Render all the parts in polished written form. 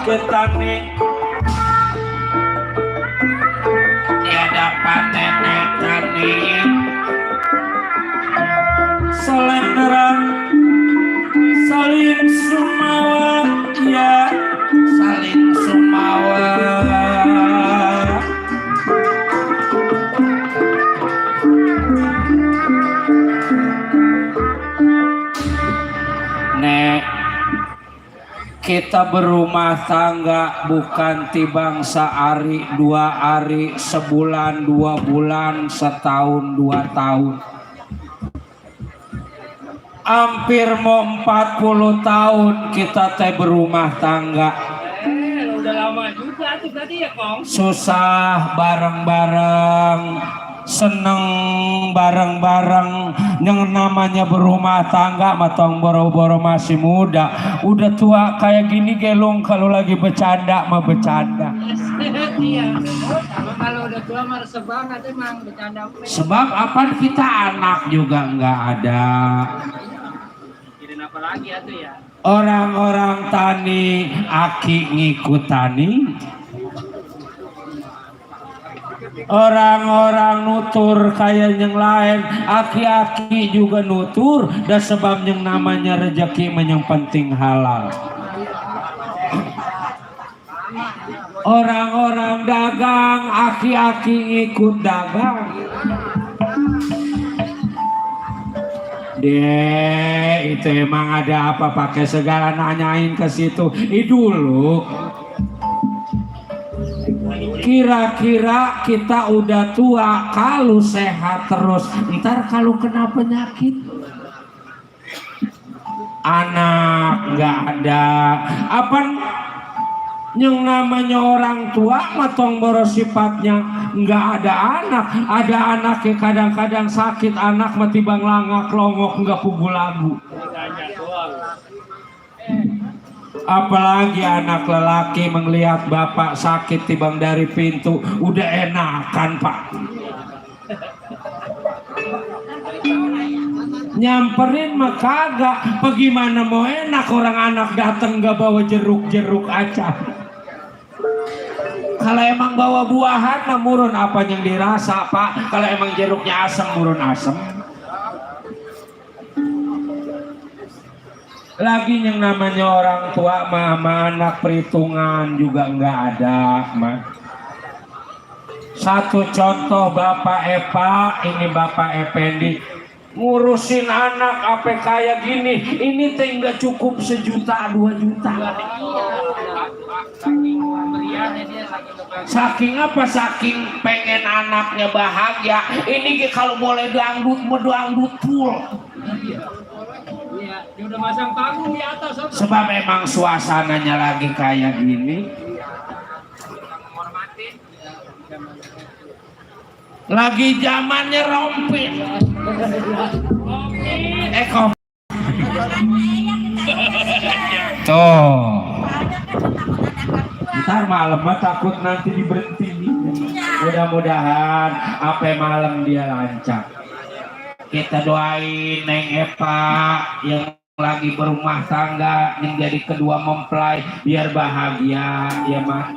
Ketane tiada patenek tani Salenderang Salin Sumawa ya Salin Sumawa Nek kita berumah tangga bukan tibang sehari, 2 hari, sebulan, 2 bulan, setahun, 2 tahun. Hampir mau 40 tahun kita teh berumah tangga. Udah lama juga tuh berarti ya, Kong. Susah bareng-bareng, seneng bareng-bareng. Yang namanya berumah tangga matong boro-boro masih muda, udah tua kayak gini gelung kalau lagi bercanda mah bercanda. Iya. Kalau udah tua mah resep banget emang bercanda. Sebab apa kita anak juga nggak ada. Kirim apa lagi atuh ya? Orang-orang tani aki ngikut tani. Orang-orang nutur kayak yang lain, aki-aki juga nutur, dan sebab yang namanya rezeki yang penting halal. Orang-orang dagang, aki-aki ngikut dagang. Itu emang ada apa pakai segala nanyain ke situ. Dulu kira-kira kita udah tua kalau sehat terus, ntar kalau kena penyakit anak nggak ada apa yang namanya orang tua matong boros sifatnya nggak ada anak kadang-kadang sakit anak mati bang langak longok nggak pugu lagu. Apalagi anak lelaki melihat bapak sakit tibang dari pintu udah enakan pak, nyamperin mah kagak. Bagaimana mau enak orang anak dateng gak bawa jeruk aja. Kalau emang bawa buahan mah murun apa yang dirasa pak. Kalau emang jeruknya asam murun asam. Lagi yang namanya orang tua mah anak perhitungan juga nggak ada mah. Satu contoh Bapak Epa, ini Bapak Effendi ngurusin anak apa kayak gini, ini teh nggak cukup 1 juta 2 juta. Saking apa? Saking pengen anaknya bahagia. Ini kalau boleh dangdut full. Iya, dia udah masang panggung di atas. Sebab memang suasananya lagi kayak gini. Lagi zamannya rompit. Tuh. Ntar malam mah takut nanti diberhenti. Mudah-mudahan apa malam dia lancar. Kita doain Neng Epa yang lagi berumah tangga yang jadi kedua mempelai biar bahagia ya mah,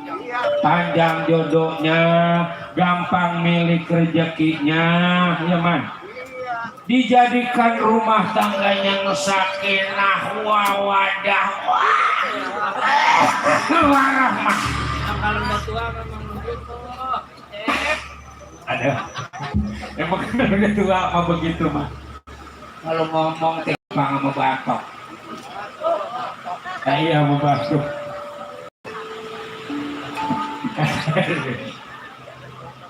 panjang jodohnya, gampang milik rezekinya ya mah, dijadikan rumah tangganya sakinah wawadah warahmah. Kalau udah tua memang begitu. Ada emang udah tua apa begitu mah, kalau ngomong timpang sama batok iya sama batok.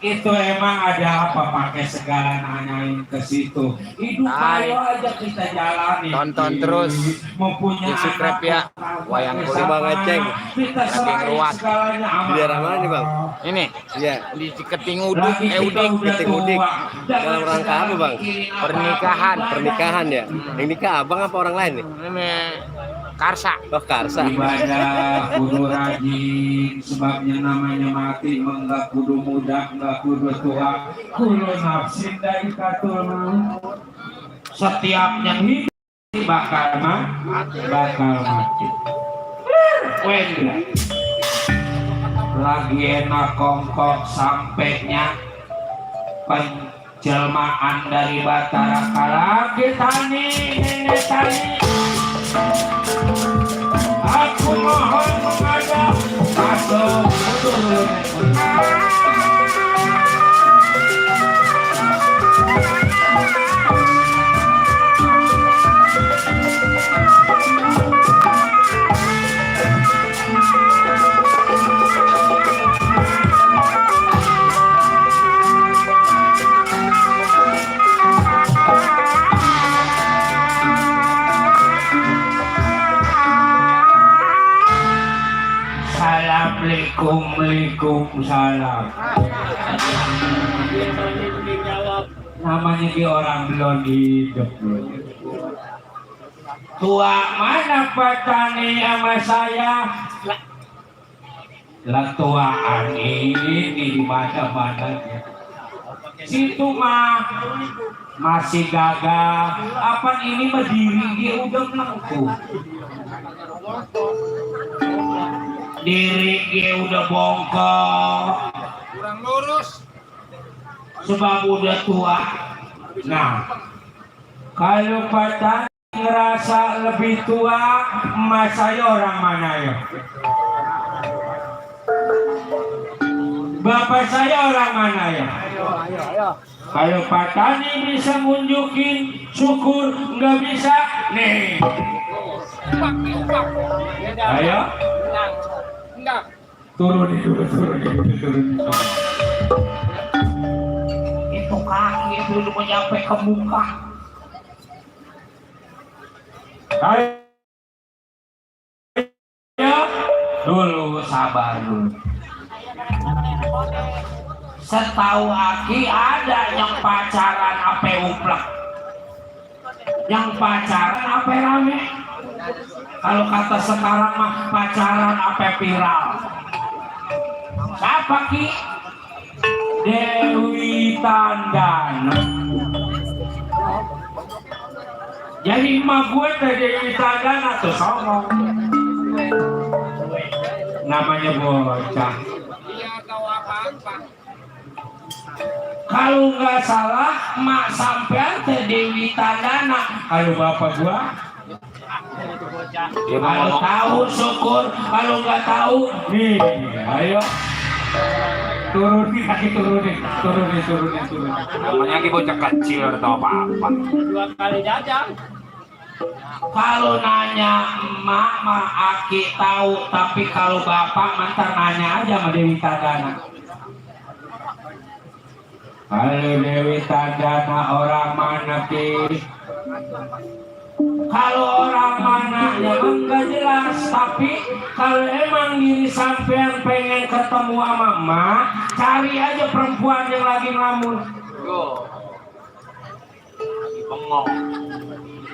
Itu emang ada apa pakai segala nanyain ke situ. Hidup ayo aja kita jalani. Tonton terus, mempunyai subscribe ya. Wayang kudu Bang Aceng. Lagi ngeruat. Di daerah mana nih Bang? Ini. Iya. Di Keting Udik, Keting Udik. Dalam rangka apa Bang? Pernikahan ya. Yang nikah abang apa orang lain nih? Ini Karsa. Oh Karsa. Ibadah kudu rajin, sebabnya namanya mati enggak kudu muda, enggak kudu tua, kudu nafsin dari katul mau. Setiap yang hidup bakal mati. Wendra. lagi enak kongkok sampainya penjelmaan dari Batara Kalaki Tani Nenek Tani. Aku mohon menghadap masuk turun. Waalaikumsalam. Namanya di orang belum hidup. Tua mana petani sama saya? Lah tuaan ini di mana-mana. Situ mah masih gagah. Apa ini berdiri dia udah melengkung. Diri dia udah bongkok, kurang lurus sebab udah tua. Nah, kalau Pak ngerasa lebih tua, emas saya orang mana ya? Bapak saya orang mana ya? ayo Kalau Pak Tani bisa nunjukin syukur, nggak bisa nih. Ayo. enggak Turun dulu. Itu kaki belum nyampe ke muka. Ayo dulu, sabar dulu. Setahu Aki ada yang pacaran ape uplak, yang pacaran ape rame. Kalau kata sekarang mah pacaran ape viral. Siapa Ki? Dewi Tandana. Jadi emak gue teh Dewi Tandana tuh songong. Namanya bocah. dia tahu apa-apa. Kalau nggak salah emak sampean teh Dewi Tandana. Kalau bapak gua kalau tahu syukur, kalau nggak tahu nih, ayo turunin kaki, turunin. Namanya lagi bocah kecil atau apa-apa. 2 kali jajan. Kalau nanya emak mah Aki tahu, tapi kalau bapak mantar nanya aja sama Dewi Tandana. Kalau Dewi Tandana orang mana Ki? Kalau orang mana ya enggak jelas, tapi kalau emang diri sampean pengen ketemu sama emak, cari aja perempuan yang lagi ngelamun. Bengong.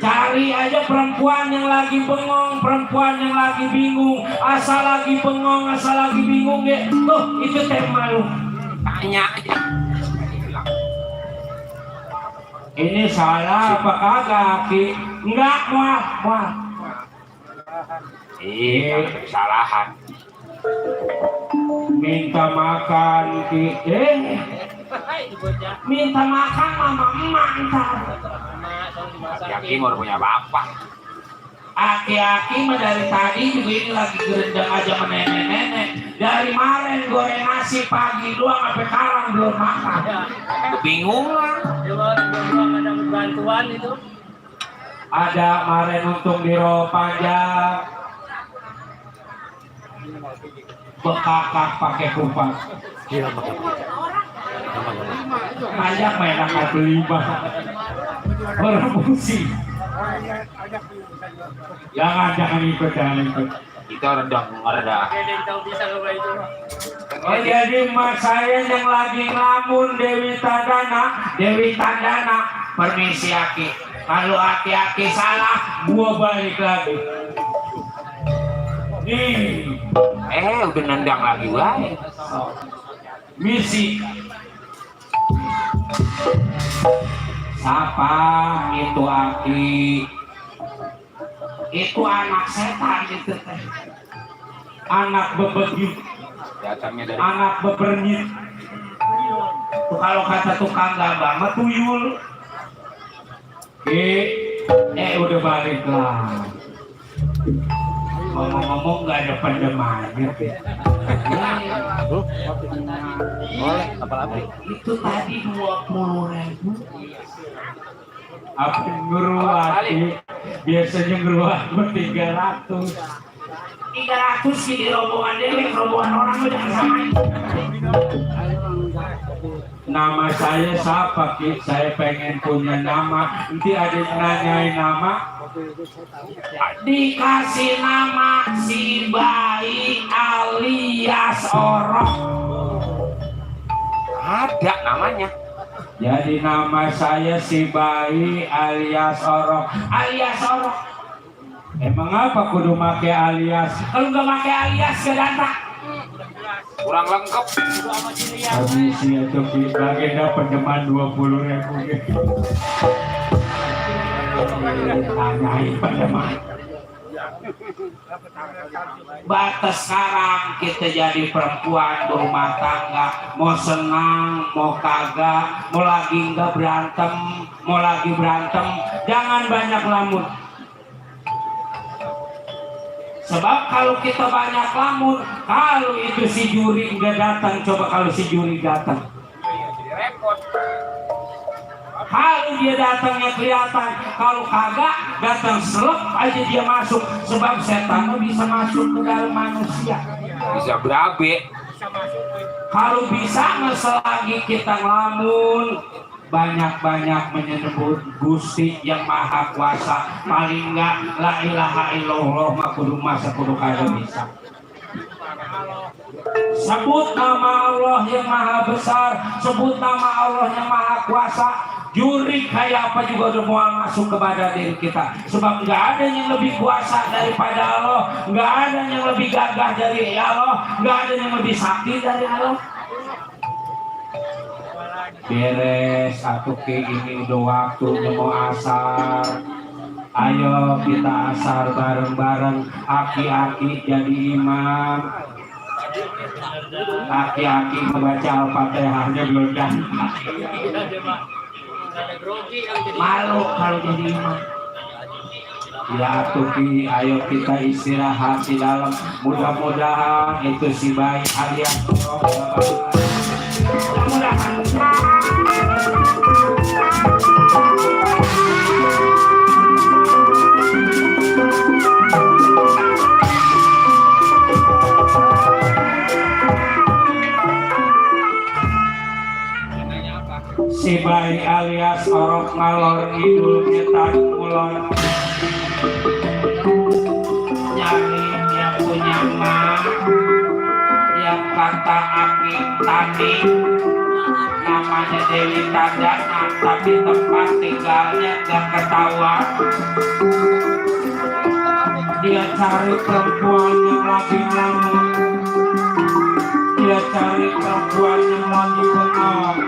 Cari aja perempuan yang lagi bengong, perempuan yang lagi bingung, asal lagi bengong, asal lagi bingung ya. Tuh itu tema lu. Tanya aja. Ini salah apa kagak Ki? Enggak, mual. Iya, kesalahan. Minta makan Ki. Minta makan mama emak ntar. Yakin udah punya bapak. Aki-aki mah dari tadi juga ini lagi gerendang aja sama nenek-nenek. Dari kemarin goreng nasi pagi doang sampai sekarang belum makan. Bingung lah. Dua ada bantuan itu. Ada kemarin untung di roh panjang. Bekakak pakai kupat. Banyak mainan kartu 5. Berfungsi. Jangan ikut. Kita rendah. Oh jadi emak saya yang lagi ngelamun Dewi Tandana, permisi Aki. Kalau Aki salah, gua balik lagi. Nih, Udah nendang lagi wae. misi. Siapa itu Aki? Itu anak setan itu teh. Anak bebegiu. anak bebernyit. Tuh kalau kata tukang gambar mah tuyul. Udah balik lah. Ngomong-ngomong nggak ada pendemannya. Boleh, apa-apa. Itu tadi 20.000. Apa ngeruati? Biasanya ngeruat 300. 300 sih di rombongan dewe, rombongan orang udah samain. Nama saya siapa, Ki? Saya pengen punya nama. Nanti ada yang nanyain nama. Dikasih nama si Bayi alias Orok. Ada namanya. Jadi nama saya si Bayi alias Orok. Alias Orok. Emang apa kudu make alias? Kalau nggak make alias gak datang. Kurang lengkap. Habis itu lagi dapat pendeman 20.000. Tanyain pendeman. Batas sekarang kita jadi perempuan berumah tangga, mau senang, mau kagak, mau lagi nggak berantem, mau lagi berantem, jangan banyak lamun. Sebab kalau kita banyak lamun, kalau itu si juri nggak datang, coba kalau si juri datang. Kalau dia datangnya kelihatan, kalau kagak datang selep aja dia masuk. Sebab setan bisa masuk ke dalam manusia. Bisa berabe. Kalau bisa selagi kita ngelamun, banyak-banyak menyebut Gusti yang Maha Kuasa. Paling enggak la ilaha illallah mah kudu masa kudu kagak bisa. Sebut nama Allah yang Maha Besar, sebut nama Allah yang Maha Kuasa. Juri kayak apa juga udah mau masuk kepada diri kita. Sebab nggak ada yang lebih kuasa daripada Allah, nggak ada yang lebih gagah dari Allah, nggak ada yang lebih sakti dari Allah. Beres satu ke ini udah waktunya mau asar. Ayo kita asar bareng-bareng. Aki-aki jadi imam. Aki-aki membaca Al-Fatihahnya belum dah. Malu kalau jadi imam. Ya Tuki, ayo kita istirahat di dalam. Mudah-mudahan itu si Bayi alias mudah-mudahan. Si Bayi alias Orok ngalor idul nyetak ulon. Nyari yang punya mah yang kata Aki tadi namanya Dewi Tandana, tapi tempat tinggalnya gak ketahuan. Dia cari perempuan yang lagi ngelamun, dia cari perempuan yang lagi bengong.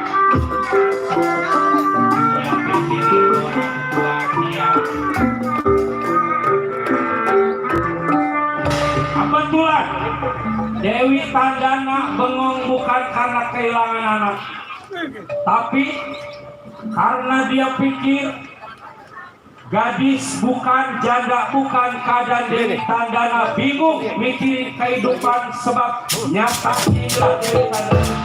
Kebetulan Dewi Tandana bengong bukan karena kehilangan anak, tapi karena dia pikir gadis bukan, janda bukan. Keadaan Dewi Tandana bingung mikirin kehidupan sebab nyata inilah Dewi Tandana.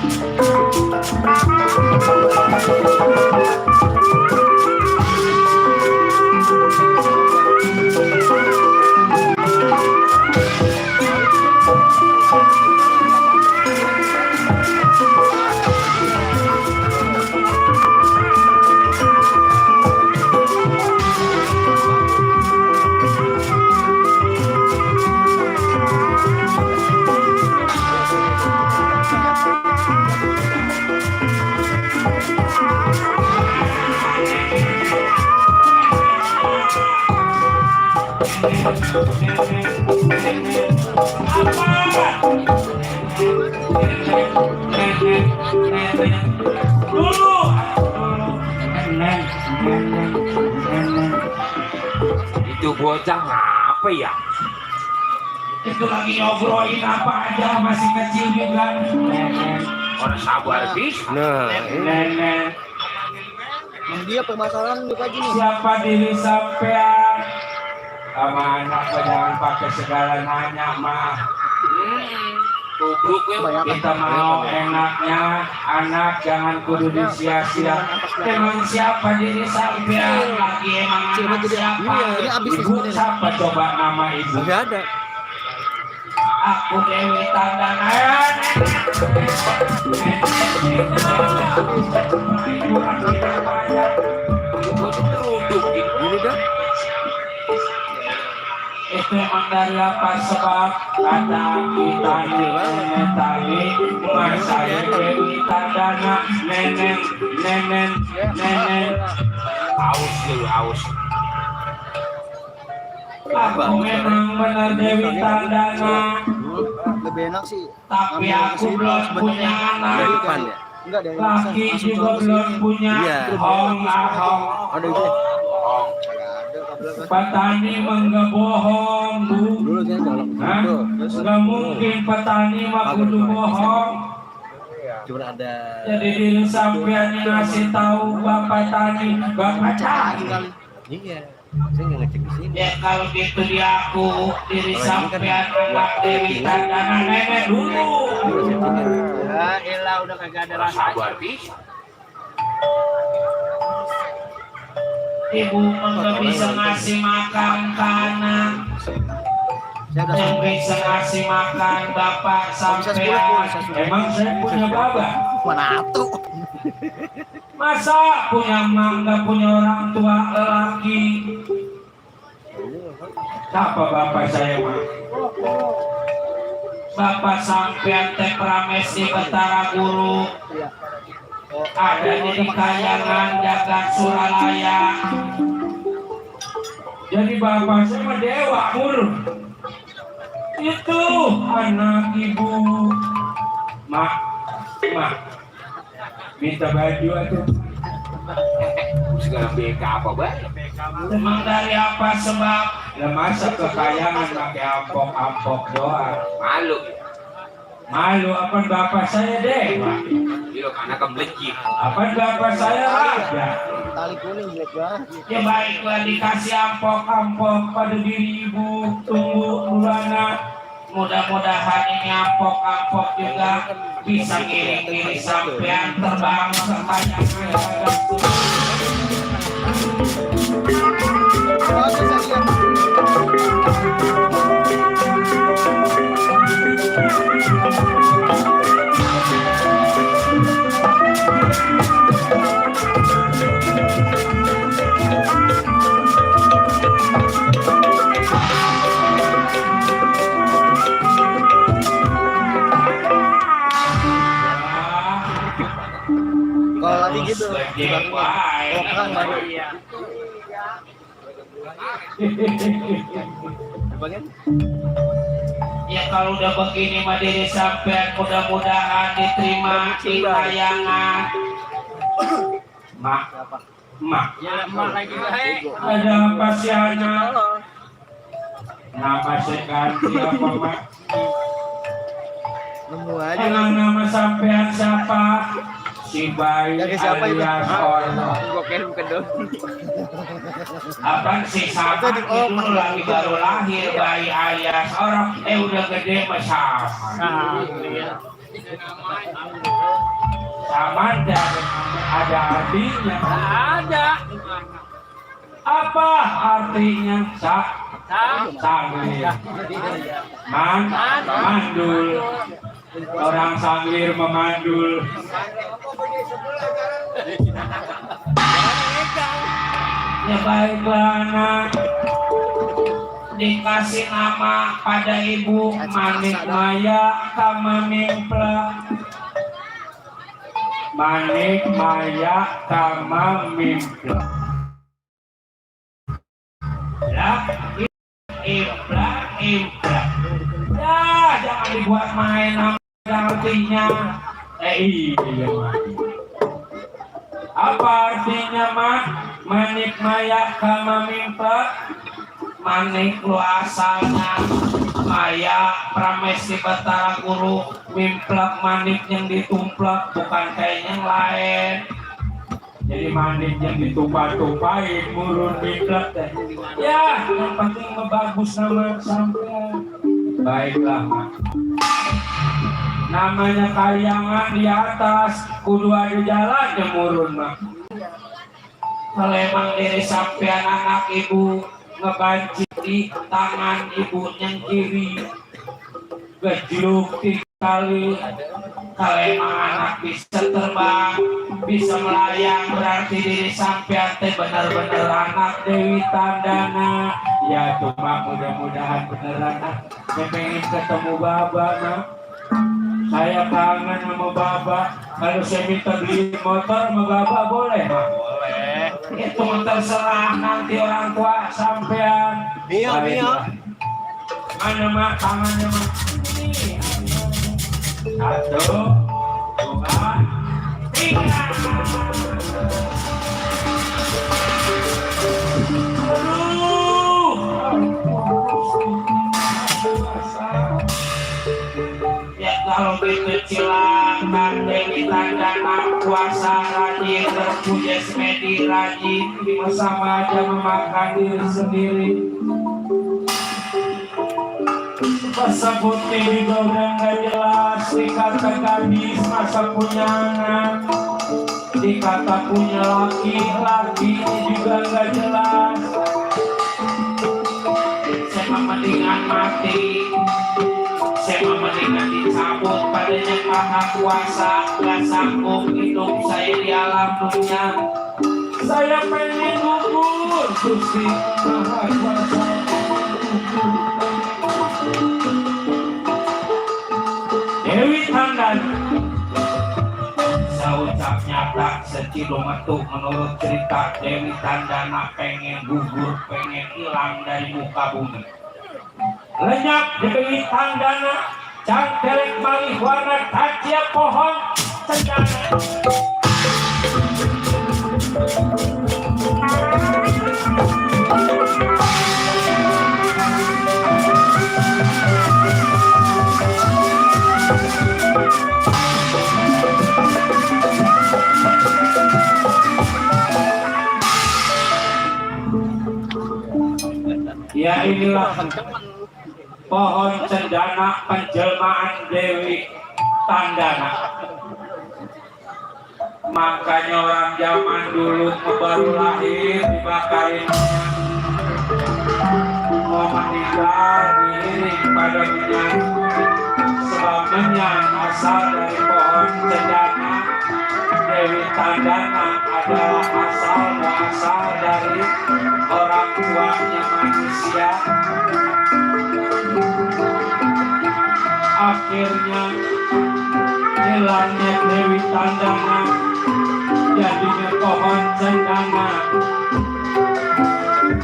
Itu bocah ngapa ya? Itu lagi ngobrolin apa aja, masih kecil juga. Nenek, orang sabar bis. Nah, Nenek, Dia permasalahan juga gini. siapa diri sampean? Sama anak jangan pakai segala nanya mah. Kita mau enaknya anak jangan kudu disia-sia. Emang siapa diri sampean? Lagi emang anak siapa? Ini abis Ibu siapa coba nama ibu? nggak ada. Aku Dewi Tandanayan. Gini dah. Itu emang dari apa sebab kata kita tadi masa Dewi Tandana nenen aus dulu aus. Aku memang benar Dewi Tandana, Lebih enak sih. tapi aku belum punya Dari anak. depan ya. Enggak dari Laki juga belum punya. Iya. Hong ahong. Ada itu. Petani mengga bohong bu. Dulu saya nyolok Hah? itu. Terus Nggak mungkin petani mah kudu bohong. cuma ada. Jadi diri sampean yang ngasih tahu bapak tani, bapak tani. Iya. Saya nggak ngecek di sini. Ya kalau gitu di aku diri sampean anak Dewi Tandana nenek dulu. Ya elah udah kagak ada rasa. Ibu nggak bisa ngasih makan ke anak, Saya udah yang bisa ngasih makan bapak sampean. Emang saya punya bapak? mana tuh? Masa punya emak nggak punya orang tua lelaki? Siapa bapak saya mah? Bapak sampean teh prames di Betara Guru. Ada di Kayangan Jagat Suralaya. Jadi bapak saya mah dewa mur. Itu anak ibu. Mak, minta baju atuh. Segala BK apa baik? Emang dari apa sebab? Ya masa kekayangan pakai ampok-ampok doang. Malu apa bapak saya dewa? Iya karena kemelejit. Apa bapak saya raja? Tali kuning jelek banget. Ya baiklah dikasih ampok-ampok pada diri ibu. Tunggu bulana. Mudah-mudahan ini ampok-ampok juga bisa ngiring-ngiring sampean terbang ke kayangan. Oke, saya lihat. Kalau lagi gitu, orang baru Iya. Bagian? Ya kalau udah begini mah diri sampean mudah-mudahan diterima di layangan. Mak, Ya emak lagi baik. ada apa sih anak? Nama saya ganti apa mak? nemu aja. Emang nama sampean siapa? Si Bayi Dari siapa itu? alias Orno. Gua kira bukan dong. Apa sih sama Itu di- oh, itu lagi baru lahir Bayi alias orang udah gede mah sama. Nah, iya. Sama dan ada artinya. Ada. Apa artinya sanglir? Mandul. Orang sanglir memandul. Ya baiklah anak. Dikasih nama pada ibu Manik Maya Kama Mimpla. Manik Maya Kama Mimpla. Ya, impla. Ya, jangan dibuat main nama artinya. Iya, Mak. Apa artinya, Mak? Manik Maya Kama Mimpla. Manik lu asalnya, Aya Pramesti Batara Guru mimplak manik yang ditumplak bukan kayak yang lain. Jadi manik yang ditumpah-tumpahin murun mimplak teh. Ya, yang penting bagus nama sampean. Baiklah, Mak. Namanya kayangan di atas, kudu ada jalan yang murun, Mak. Kalau emang diri sampean anak ibu ngebanci di tangan ibu yang kiri, gejluk 3 kali. Kalau emang anak bisa terbang, bisa melayang, berarti diri sampean teh benar-benar anak Dewi Tandana. Ya cuma mudah-mudahan beneran nak. Saya pengen ketemu Baba, Mak. Saya kangen sama Baba. Kalau saya minta beli motor sama Baba boleh, Mak? Boleh. Itu terserah nanti orang tua sampean. Iya. Mana Mak tangannya, Mak? Ini. 1, 2, 3. Ya kalau kekecilan dan Dewi Tandana puasa rajin berpuja semedi rajin sama aja memakan diri sendiri. Masa putih juga udah gak jelas, dikata gadis masa punya anak, dikata punya laki juga gak jelas. Saya mendingan mati, saya mendingan dicabut padanya maha kuasa. Gak sanggup hidup saya di alam dunia. Saya pengen gugur Gusti Maha Kuasa. Dewi Tandana saucap nyata secilo metuk. Menurut cerita Dewi Tandana pengen gugur, pengen hilang dari muka bumi. Lenyap Dewi Tandana cangkelek malih warna tajia pohon cendana. Ya inilah pohon cendana penjelmaan Dewi Tandana. Makanya orang zaman dulu baru lahir dibakarin, mau meninggal diiring pada minyak. Sebab minyak asal dari pohon cendana. Dewi Tandana adalah asal muasal dari orang tuanya manusia. Akhirnya hilangnya Dewi Tandana, jadinya pohon cendana.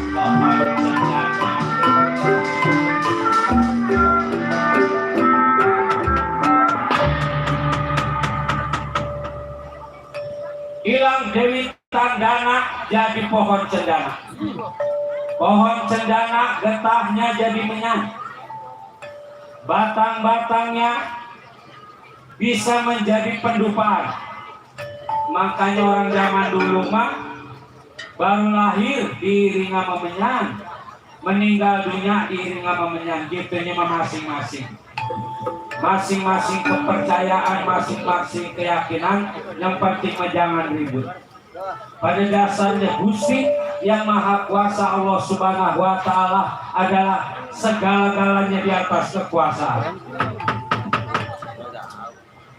Pohon cendana. Hilang Dewi Tandana, jadi pohon cendana. Pohon cendana getahnya jadi menyang. Batang-batangnya bisa menjadi pendupaan. Makanya orang zaman dulu mah baru lahir diiring sama menyang, meninggal dunia diiring sama menyang. Gitunya mah masing-masing. Masing-masing kepercayaan, masing-masing keyakinan. Yang penting mah jangan ribut. Pada dasarnya Gusti yang Maha Kuasa Allah Subhanahu wa Ta'ala adalah segala-galanya di atas kekuasaan.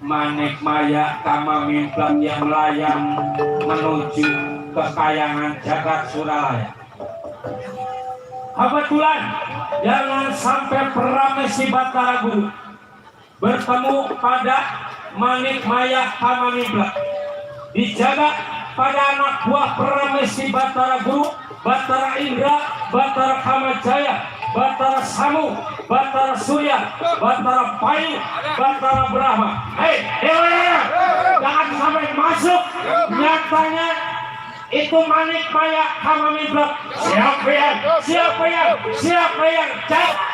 Manik maya kama mimplak yang melayang menuju kekayangan jagat Suralaya. Kebetulan jangan sampai Pramesti Batara Guru bertemu pada manik maya kama mimplak. Dijaga pada anak buah Pramesti Batara Guru, Batara Indra, Batara Kamajaya, Batara Samu, Batara Surya, Batara Payu, Batara Brahma. Hei, jangan sampai masuk. Nyatanya itu manik maya kami blok. Siapa yang jaga.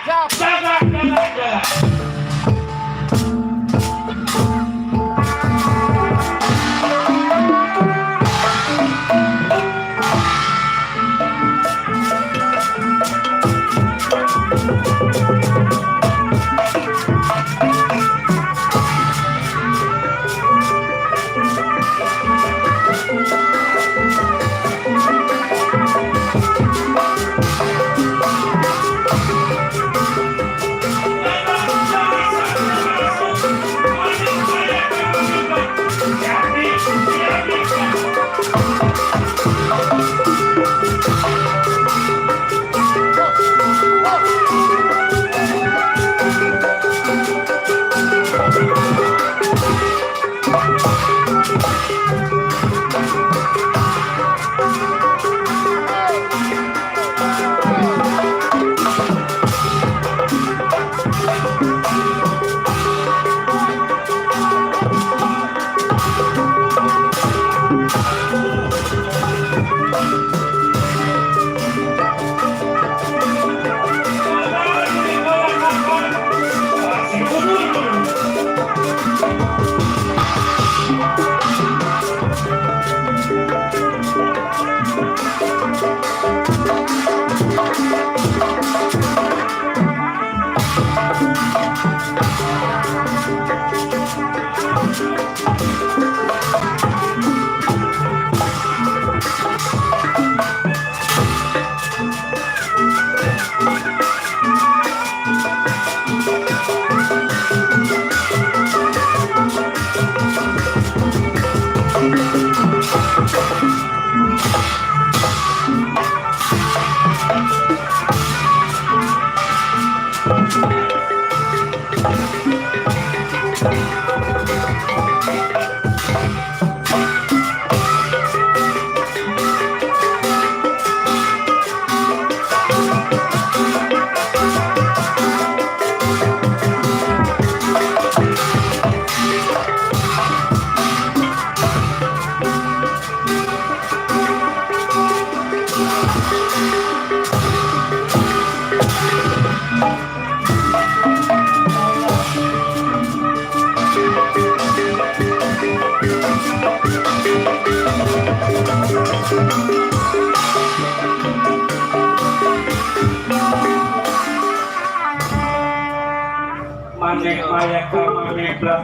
Manik maya kami blok.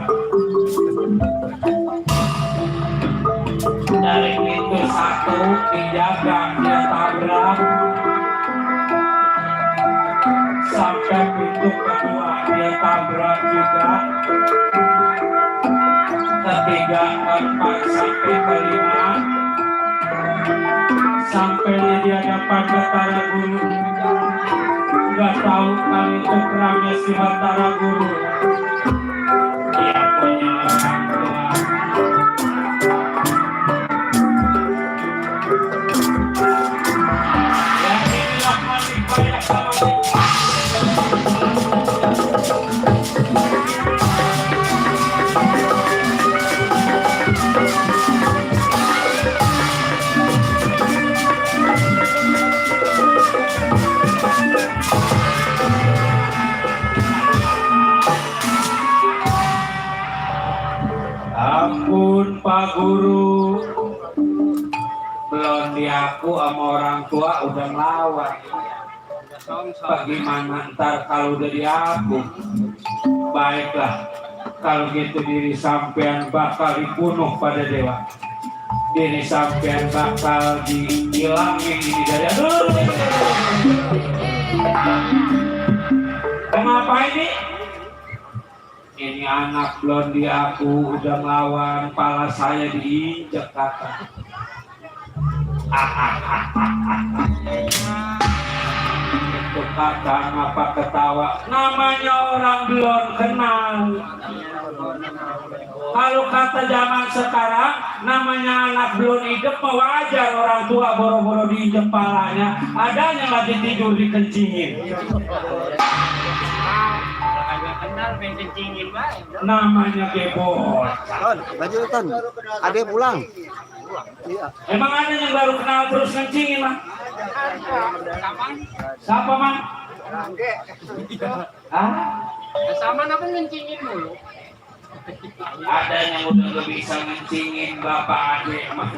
Dari pintu satu dijaga dia tabrak sampai pintu kedua dia tabrak juga, ketiga, keempat sampai kelima, sampai dia dapat Batara Guru. Nggak tahu kali itu kerangnya si Batara Guru. Dia punya orang tua. Ya inilah manik maya kami. Ampun Pak Guru, belum di aku sama orang tua udah ngelawan. Bagaimana ntar kalau udah di aku? Baiklah, kalau gitu diri sampean bakal dibunuh pada dewa. Diri sampean bakal dihilangin ini dari aduh. Kenapa ini? Ini anak blondi aku udah melawan, pala saya diinjek kata. Itu kata ngapa ketawa? Namanya orang belum kenal. Kalau kata zaman sekarang, namanya anak belum hidup, wajar orang tua boro-boro diinjek palanya. Adanya lagi tidur dikencingin. Namanya gebor. Ton, baju Ton. Ade pulang. Iya. Emang ada yang baru kenal terus kencingin mah? Siapa mah? Ah? Sama apa ngencingin mulu? Ada yang udah gak bisa ngencingin bapak adik mah.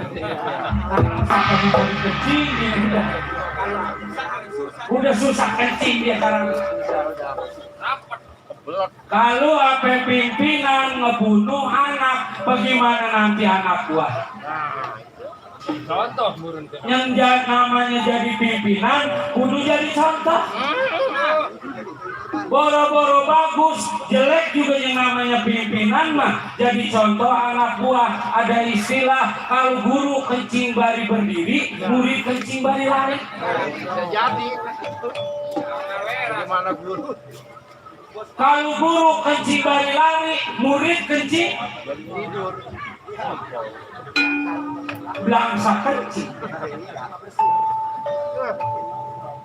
Sampai bisa dikencingin udah susah kencing dia sekarang. Kalau apa pimpinan ngebunuh anak, bagaimana nanti anak buah? Contoh murun ke. Yang namanya jadi pimpinan, kudu jadi contoh. Boro-boro bagus, jelek juga yang namanya pimpinan mah jadi contoh anak buah. Ada istilah kalau guru kencing bari berdiri, murid kencing bari lari. Bisa jadi. Gimana guru? Kalau guru kencing bari lari, murid kencing Tidur. belangsa kencing.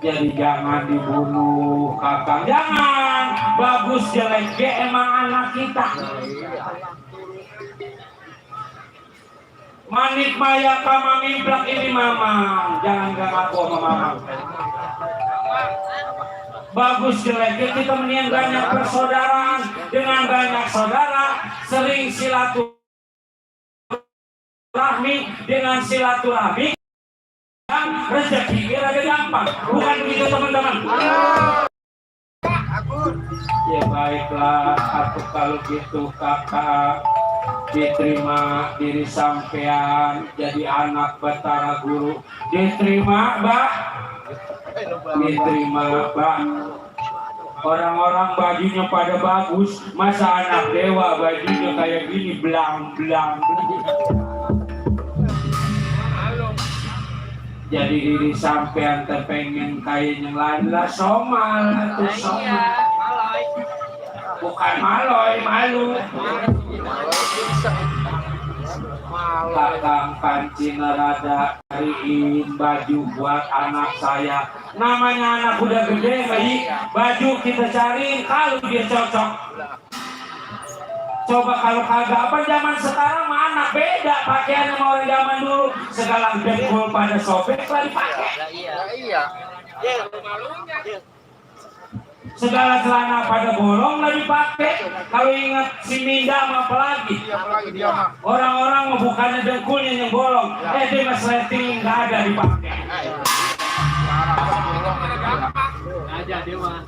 Jadi jangan dibunuh kakak, jangan. Bagus jelek ge emang anak kita. Manik maya kama mimplak ini mamang, jangan gak ngaku sama mamang. Bagus jeleknya kita mendingan banyak persaudaraan. Dengan banyak saudara sering silaturahmi. Dengan silaturahmi rezeki rada gampang, bukan begitu teman-teman? Ya baiklah, atau kalau gitu kakak diterima diri sampean jadi anak Batara Guru. Diterima, Mbak? Diterima, Mbak. Orang-orang bajunya pada bagus, masa anak dewa bajunya kayak gini belang-belang. Jadi diri sampean terpengen kayak yang lain lah, somal atau somal. Bukan maloy, malu. Kakang panci nerada cariin baju buat anak saya. Namanya anak udah gede, bayi. Baju kita cariin kalau dia cocok. Coba kalau kagak apa zaman sekarang mana beda pakaian sama orang zaman dulu. Segala dengkul pada sobek lah dipakai. Iya. Segala celana pada bolong lah dipakai. Kalau ingat si Minda apa lagi? Orang-orang bukannya dengkulnya yang bolong. Dia mas resting nggak ada dipakai. Aja dia mah.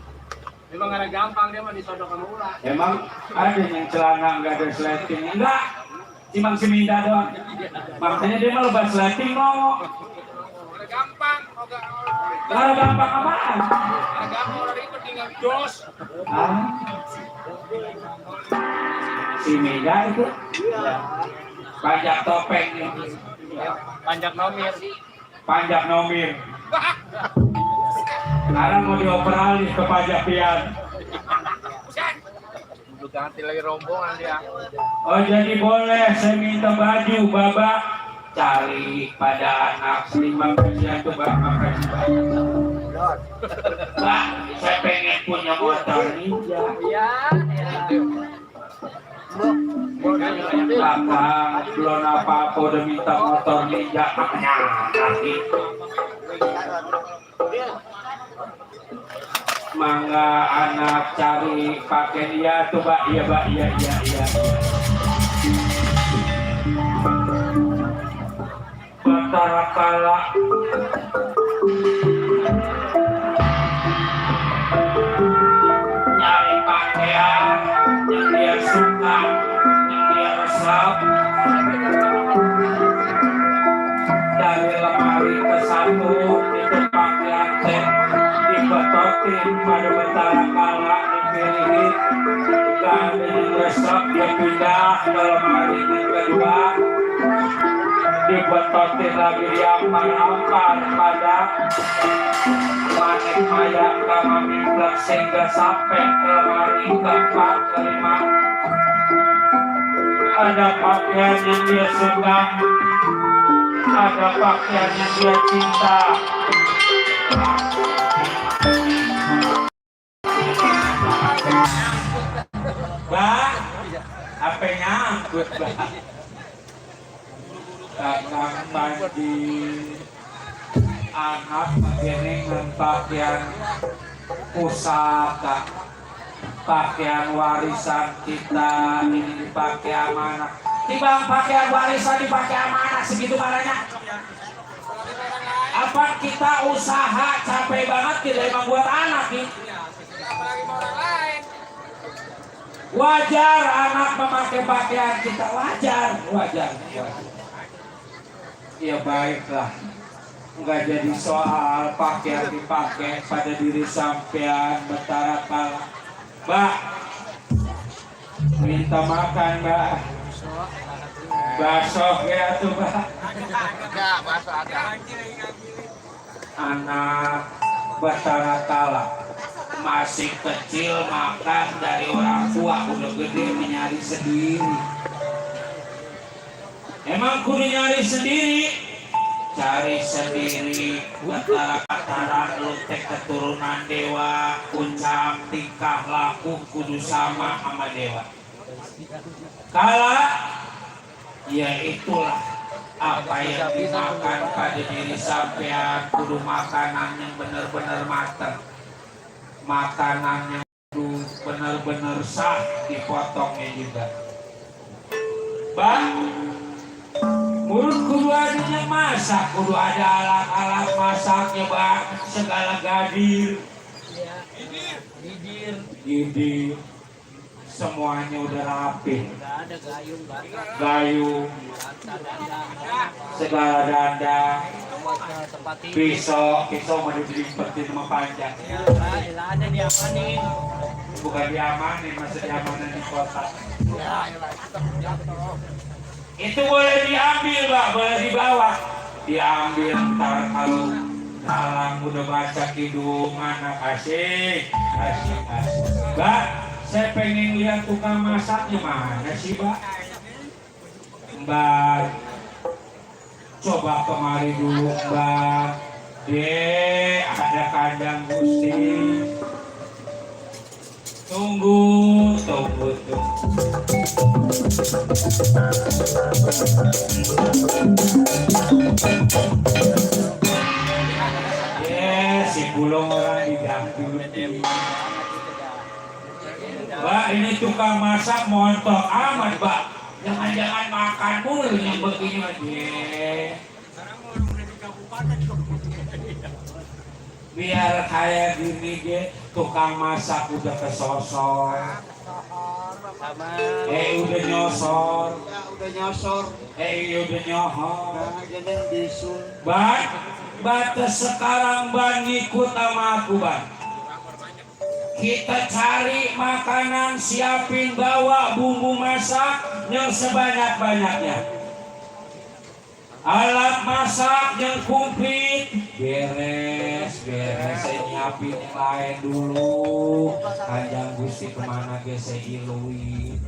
Memang ada gampang dia mah disodok sama ulah. Emang ada yang celana nggak ada sleting? Enggak, cuma si Minda doang. Makanya dia mah lepas sleting mau. Ada gampang, Kalau gampang apaan? ada gampang orang ikut tinggal jos. Ah, si Minda itu pajak topeng, Panjak nomir. pajak nomir. Sekarang mau dioper alih ke pajak pian. Udah ganti lagi rombongan dia. Oh jadi boleh saya minta baju Bapak cari pada anak 5 miliar tuh Bapak kasih banyak. Pak, saya pengen punya motor ninja. Iya. Kakak belum apa-apa udah minta motor ninja makanya nanti. Mangga anak cari pakai dia tuh Pak. Iya Pak, iya. Batara Kala nyari pakaian yang dia suka, yang dia resep. Dari lemari ke satu itu pakaian teh dibetotin pada Batara Kala, dipilihin. Gak ada yang resep, dia pindah ke lemari yang kedua, dibetotin lagi, diampar-ampar pada manik maya kama mimplak sehingga sampai ke lemari keempat, kelima. Ada pakaian yang dia suka, ada pakaian yang dia cinta. Bah, HP-nya angkut, bah. kakang banjir anak begini dengan pakaian pusaka, pakaian warisan kita ini dipakai amanah. Timbang pakaian warisan dipakai amanah segitu marahnya. Apa kita usaha capek banget tidak emang buat anak nih? Wajar anak memakai pakaian kita, wajar. Ya baiklah, nggak jadi soal pakaian dipakai pada diri sampean betara kala. Mbak, minta makan mbak. Bakso ya tuh mbak. Enggak, bakso ada. Anak betara kala masih kecil makan dari orang tua, udah gede menyari sendiri. Emang kudu nyari sendiri, cari sendiri. Betara-betara lu teh keturunan dewa, uncam tingkah laku kudu sama sama dewa. Kala ya itulah apa yang dimakan pada diri sampean, kudu makanan yang benar-benar matang, makanan yang kudu benar-benar sah, dipotongnya juga. Bang, mulut kudu adanya masak, kudu ada alat-alat masaknya bang, segala gadir, gidir, semuanya udah rapi. Ada Gayung, segala dandang, pisau mau dilimpetin sama panjang. ada diamanin. Bukan diamanin, masa diamanin di kota. Itu boleh diambil pak, boleh dibawa. Diambil ntar kalau talang udah baca kidungan, kasih. Mbak, saya pengen lihat tukang masaknya mana sih mbak? Mbak, coba kemari dulu mbak. Ada kandang gusti. Tunggu. Si bulong orang diganggu. Mbak, ini tukang masak montok amat, Mbak. Jangan-jangan makan mulu yang begini aja. Biar kayak gini ge, tukang masak udah kesosor. Udah nyosor. Udah nyosor. Udah nyohor. Jadi bisul. Batas sekarang ban ngikut sama aku ban. Kita cari makanan, siapin, bawa bumbu masak yang sebanyak-banyaknya. Alat masak yang komplit, beres. Saya nyiapin yang lain dulu. Kanjang Gusti kemana ge saya iluin.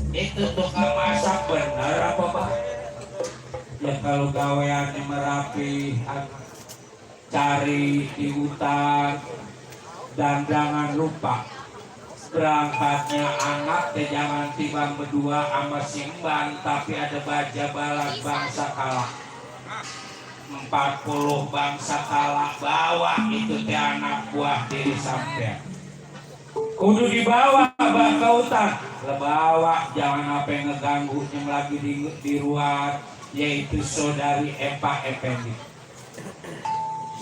Itu tukang masak bener apa Pak? Ya kalau gaweannya merapi, cari di hutan, dan jangan lupa berangkatnya anak teh jangan timbang berdua sama simban, tapi ada baja balak bangsa kalah 40 bangsa kalah bawa itu teh anak buah diri sampean kudu dibawa ke hutan, lebawa jangan apa yang ngeganggu yang lagi di ruang, yaitu saudari Epa Effendi.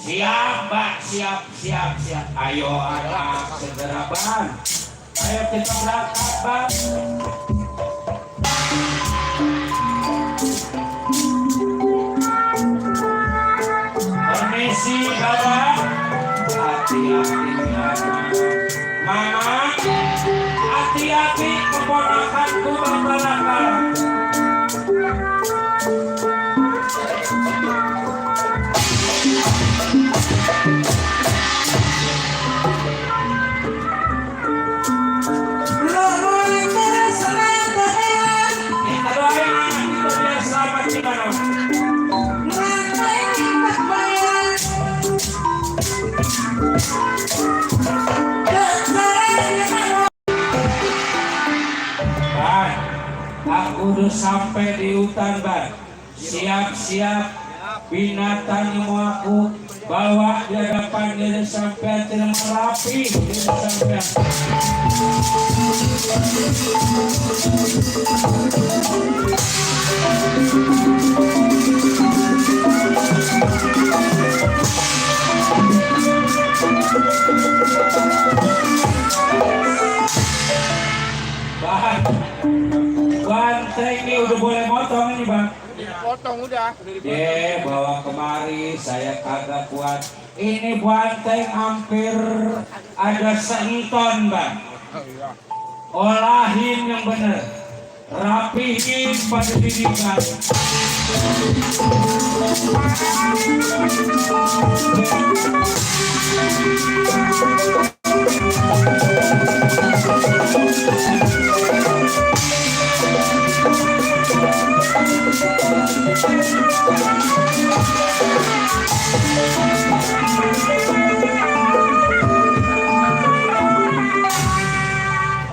Siap Mbak, siap. Ayo anak segera ban. Ayo kita berangkat Bang. Permisi Bapak. Hati-hati anak. Mama, hati-hati keponakanku berkelakar. Aku udah sampai di hutan Ban. Siap-siap binatang yang mau aku bawa di hadapan diri sampean tidak merapi diri sampean. Bang, banteng ini udah boleh motong ini bang. Potong udah. Bawa kemari, saya kagak kuat. Ini banteng hampir ada seton bang. Olahin yang bener, rapihin pada didikan.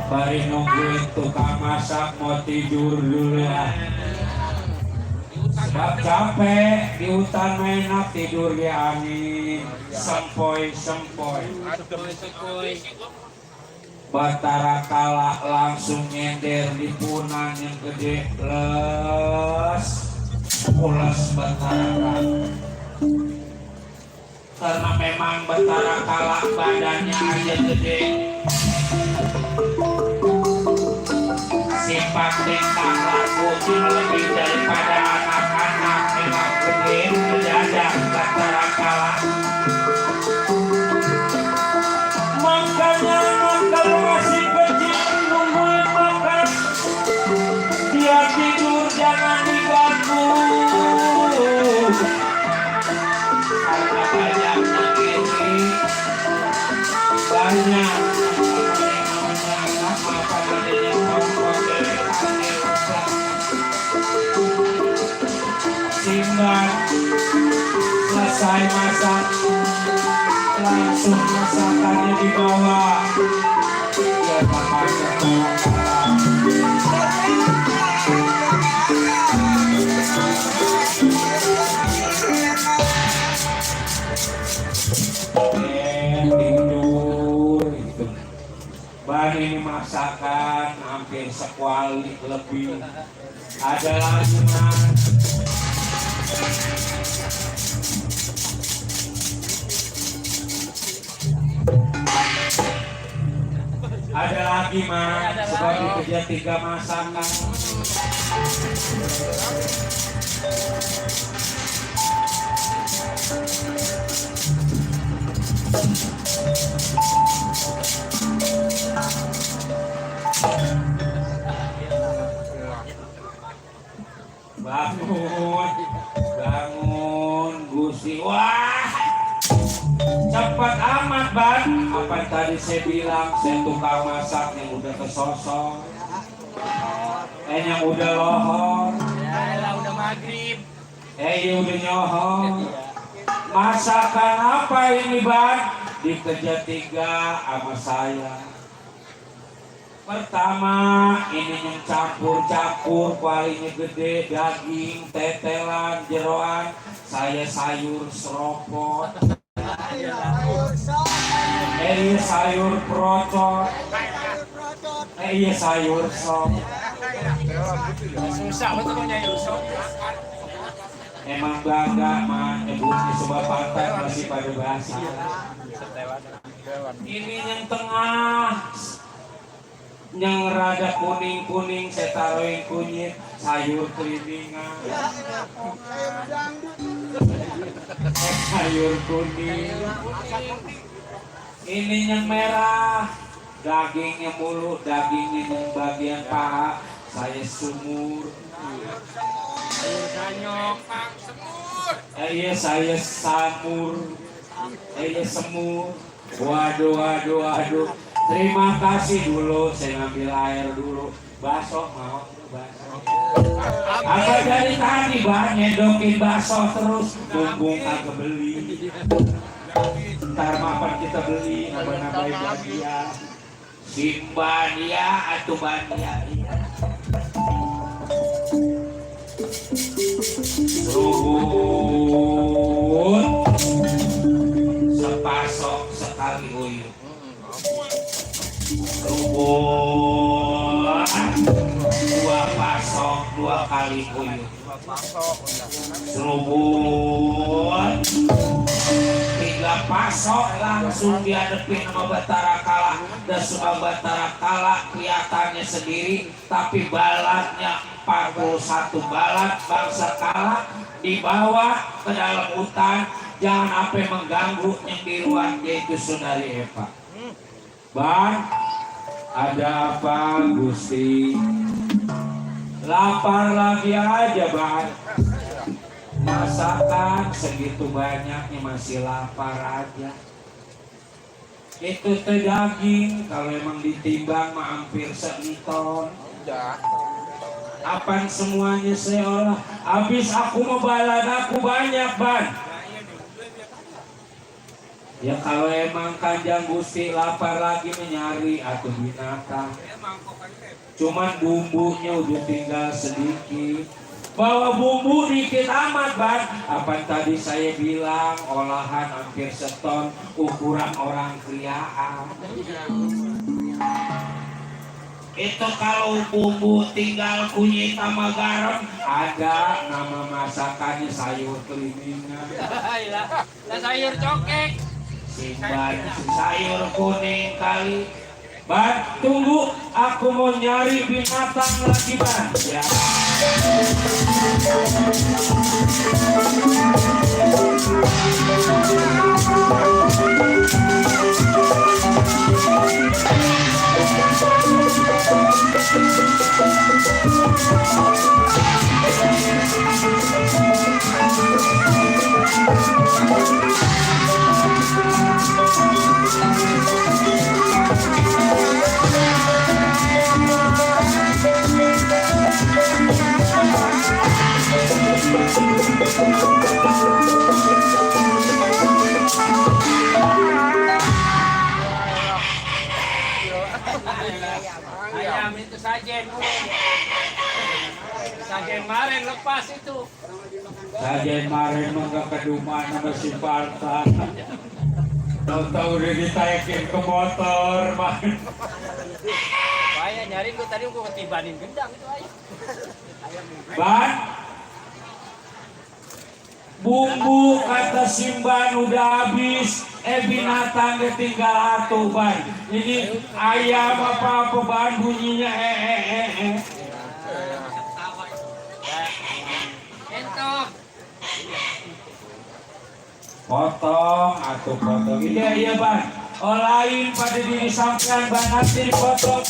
Bari nungguin tukang masak mau tidur dulu ya. Sebab capek di hutan enak tidur di angin sempoi-sempoi. Batara Kala langsung nyender di punang yang gede pulas Batara Kala. Karena memang Batara Kala badannya aja gede. Sifat tingkah lakunya lebih daripada anak-anak, memang gede mendadak Batara Kala. Makanya kalau masih kecil nungguin makan, dia tidur jangan diganggu. Karena banyaknya ini banyak Simban selesai masak, langsung masakannya dibawa. Dia papanya tidur itu. Bahan ini masakan hampir sekuali lebih. Ada lagi mas. Ada lagi mas, sebagai kerja 3 masakan. Bangun, bangun, Gusti. Wah, cepat amat Bang. Apa tadi saya bilang, saya tukang masak yang udah kesosok, yang udah lohor, Udah maghrib. iya udah nyohor. Masakan apa ini Bang? Dikerja 3 sama saya. Pertama, ini yang campur-campur, kualinya gede, daging, tetelan, jeroan. Saya sayur seropot. Iya sayur procot. Iya sayur sop. Susah betul nyari usop. Emang bangga mah nyebutnya sebuah pantai masih pada bahasa. Ini yang tengah, yang rada kuning-kuning saya taruhin kunyit, sayur kelilingan. Sayur kuning. Ini yang merah, dagingnya mulu, dagingnya yang bagian paha, saya sumur. Iya saya samur. Iya semur. Waduh. Terima kasih dulu, saya ngambil air dulu. Bakso mau, bakso. Apa dari tadi Bang nyedokin bakso terus, bumbung kagak beli. Ntar mapan kita beli, nambah-nambahin bagian. Simban ya, atuh ban ya. Serubut sepasok sekali uyuh. Serubut dua pasok dua kali uyuh. Serubut tiga pasok langsung dihadapin sama Batara Kala. Dan semua Batara Kala kelihatannya sendiri, tapi balatnya 41 balat bangsa Kala dibawa ke dalam hutan. Jangan sampai mengganggu yang di luar, yaitu Saudari Eva. Bang, ada apa Gusti? Lapar lagi aja Bang. Masakan segitu banyaknya masih lapar aja. Itu teh daging, kalau emang ditimbang mah hampir 1 ton. Apaan semuanya saya olah? Habis aku mau balan aku banyak Ban. Ya kalau emang Kanjeng Gusti lapar lagi menyari atau binatang. Cuman bumbunya udah tinggal sedikit. Bawa bumbu dikit amat Ban. Apa tadi saya bilang olahan hampir 1 ton, ukuran orang kriaan. Itu kalau bumbu tinggal kunyit sama garam, ada nama masakannya sayur kelimingan. Lah sayur cokek. Simban sayur kuning kali. Ban, tunggu, aku mau nyari binatang lagi Ban. Ya. Ayam itu sajen. Sajen kemarin lepas itu. Sajen kemarin mah keduman sama si Parta. Tahu-tahu udah ditayakin ke motor, Bang. Saya nyari gua tadi gua ketibanin gendang itu ayam. Ban, bumbu kata Simban udah habis, binatang tinggal 1 Ban. Ini ayam apa Ban bunyinya Entok. potong atau potong. Iya Ban. Olahin pada diri sampean Ban, nanti dipotong.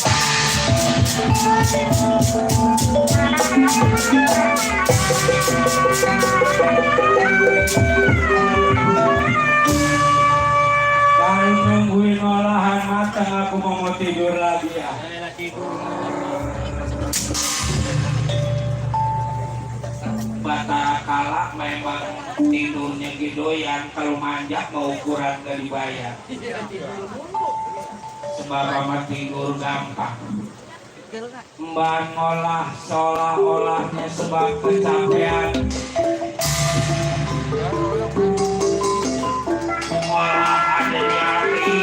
Baru nungguin olahan matang, aku mau tidur lagi ya. Saya tidur. Batara Kala memang tidurnya gidoyan, kalau manjak mau ukuran gak dibayar. Sebab amat tidur gampang. Mbak ngolah seolah-olahnya sebab kecapean. Olah ada di hati,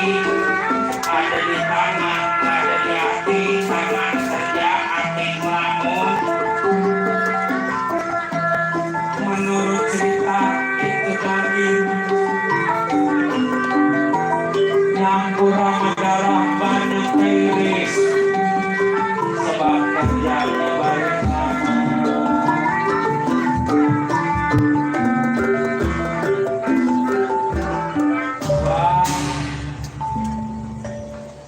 ada di tangan, ada di hati, tangan kerja, hati ngelamun. Menurut cerita itu daging nyampur sama darah banyak iris, sebab kerjanya balik lagi.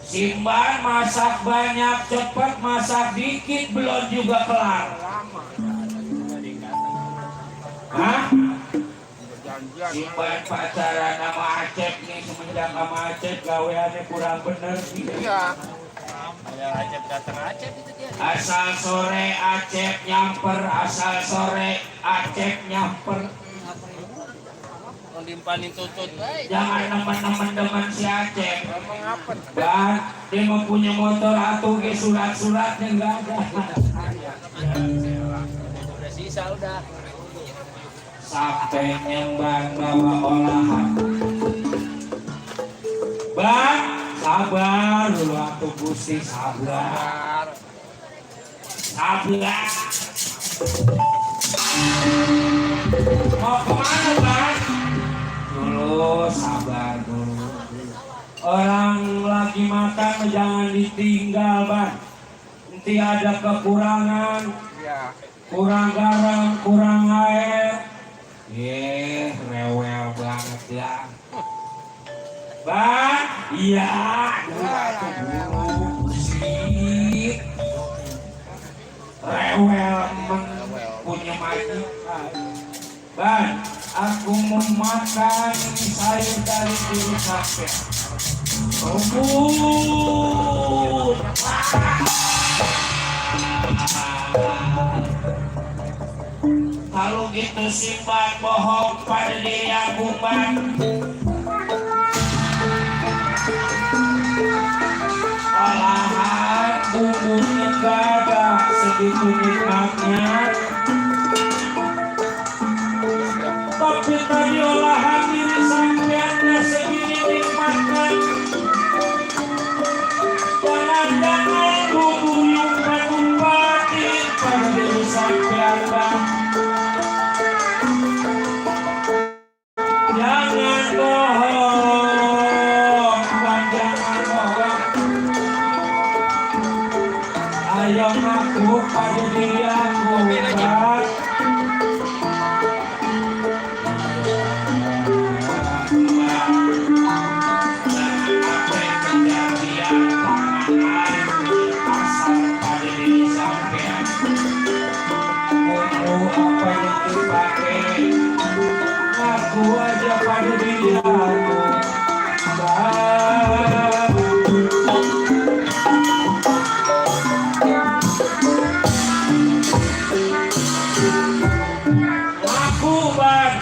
Simban masak banyak cepat, masak dikit belum juga kelar. Hah? Simban pacaran sama Acep nih, semenjak sama Acep gaweannya kurang bener gitu. Ada Acep datang Acep itu dia. Asal sore Acep nyamper, asal sore Acep nyamper. Mau dimpanin tutut. Jangan teman-teman si Acep. Dan dia mau punya motor atau ke surat-suratnya enggak ada. Udah sisa udah. sampai nyembang bawa olahan. Bang, sabar dulu atuh Gusti, sabar. Sabar. Mau kemana Bang? Dulu sabar dulu. Orang lagi makan jangan ditinggal Bang. Nanti ada kekurangan. Kurang garam, kurang air. Rewel banget ya. Bang, iya. Sip. Rewel punya majikan. Bang, aku mau makan sayur dari dulu sampai. Rebut. Kalau gitu simpan bohong pada diri aku Bang. Olahan bumbunya gak ada segitu nikmatnya. Tapi tadi olahan diri sampeannya segini nikmatnya. Jangan-jangan bumbu umpat-umpatin pada diri sampean Bang. Jangan bohong, Bang, jangan bohong. Ayo ngaku pada diri aku Bang. Aku aja pada diri aku Bang. Aku Bang.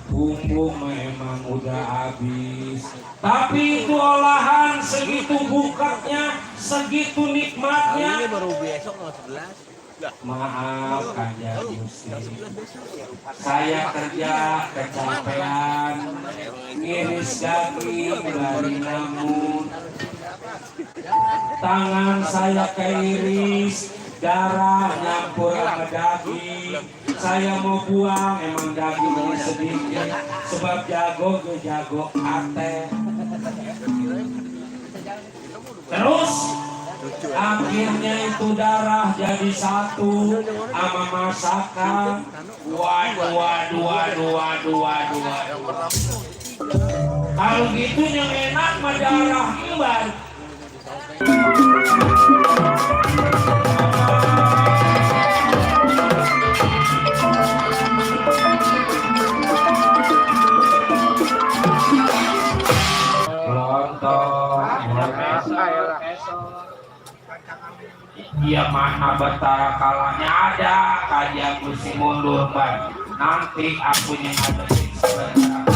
Bumbu memang udah habis, tapi itu olahan segitu bukanya, segitu nikmatnya. Ini baru besok tanggal 11. Maaf Kanjeng Gusti, saya kerja kecapean, ngiris daging dari namun tangan saya keiris, darah nyampur sama daging. Saya mau buang, emang dagingnya sedikit, sebab jago ke jago ate. Terus akhirnya itu darah jadi satu sama masakan. Waduh. Kalau gitu yang enak mah darah Mbak. Iya mana betara kalanya ada kajian mesti mundur Bang. Nanti aku yang ada sebentar.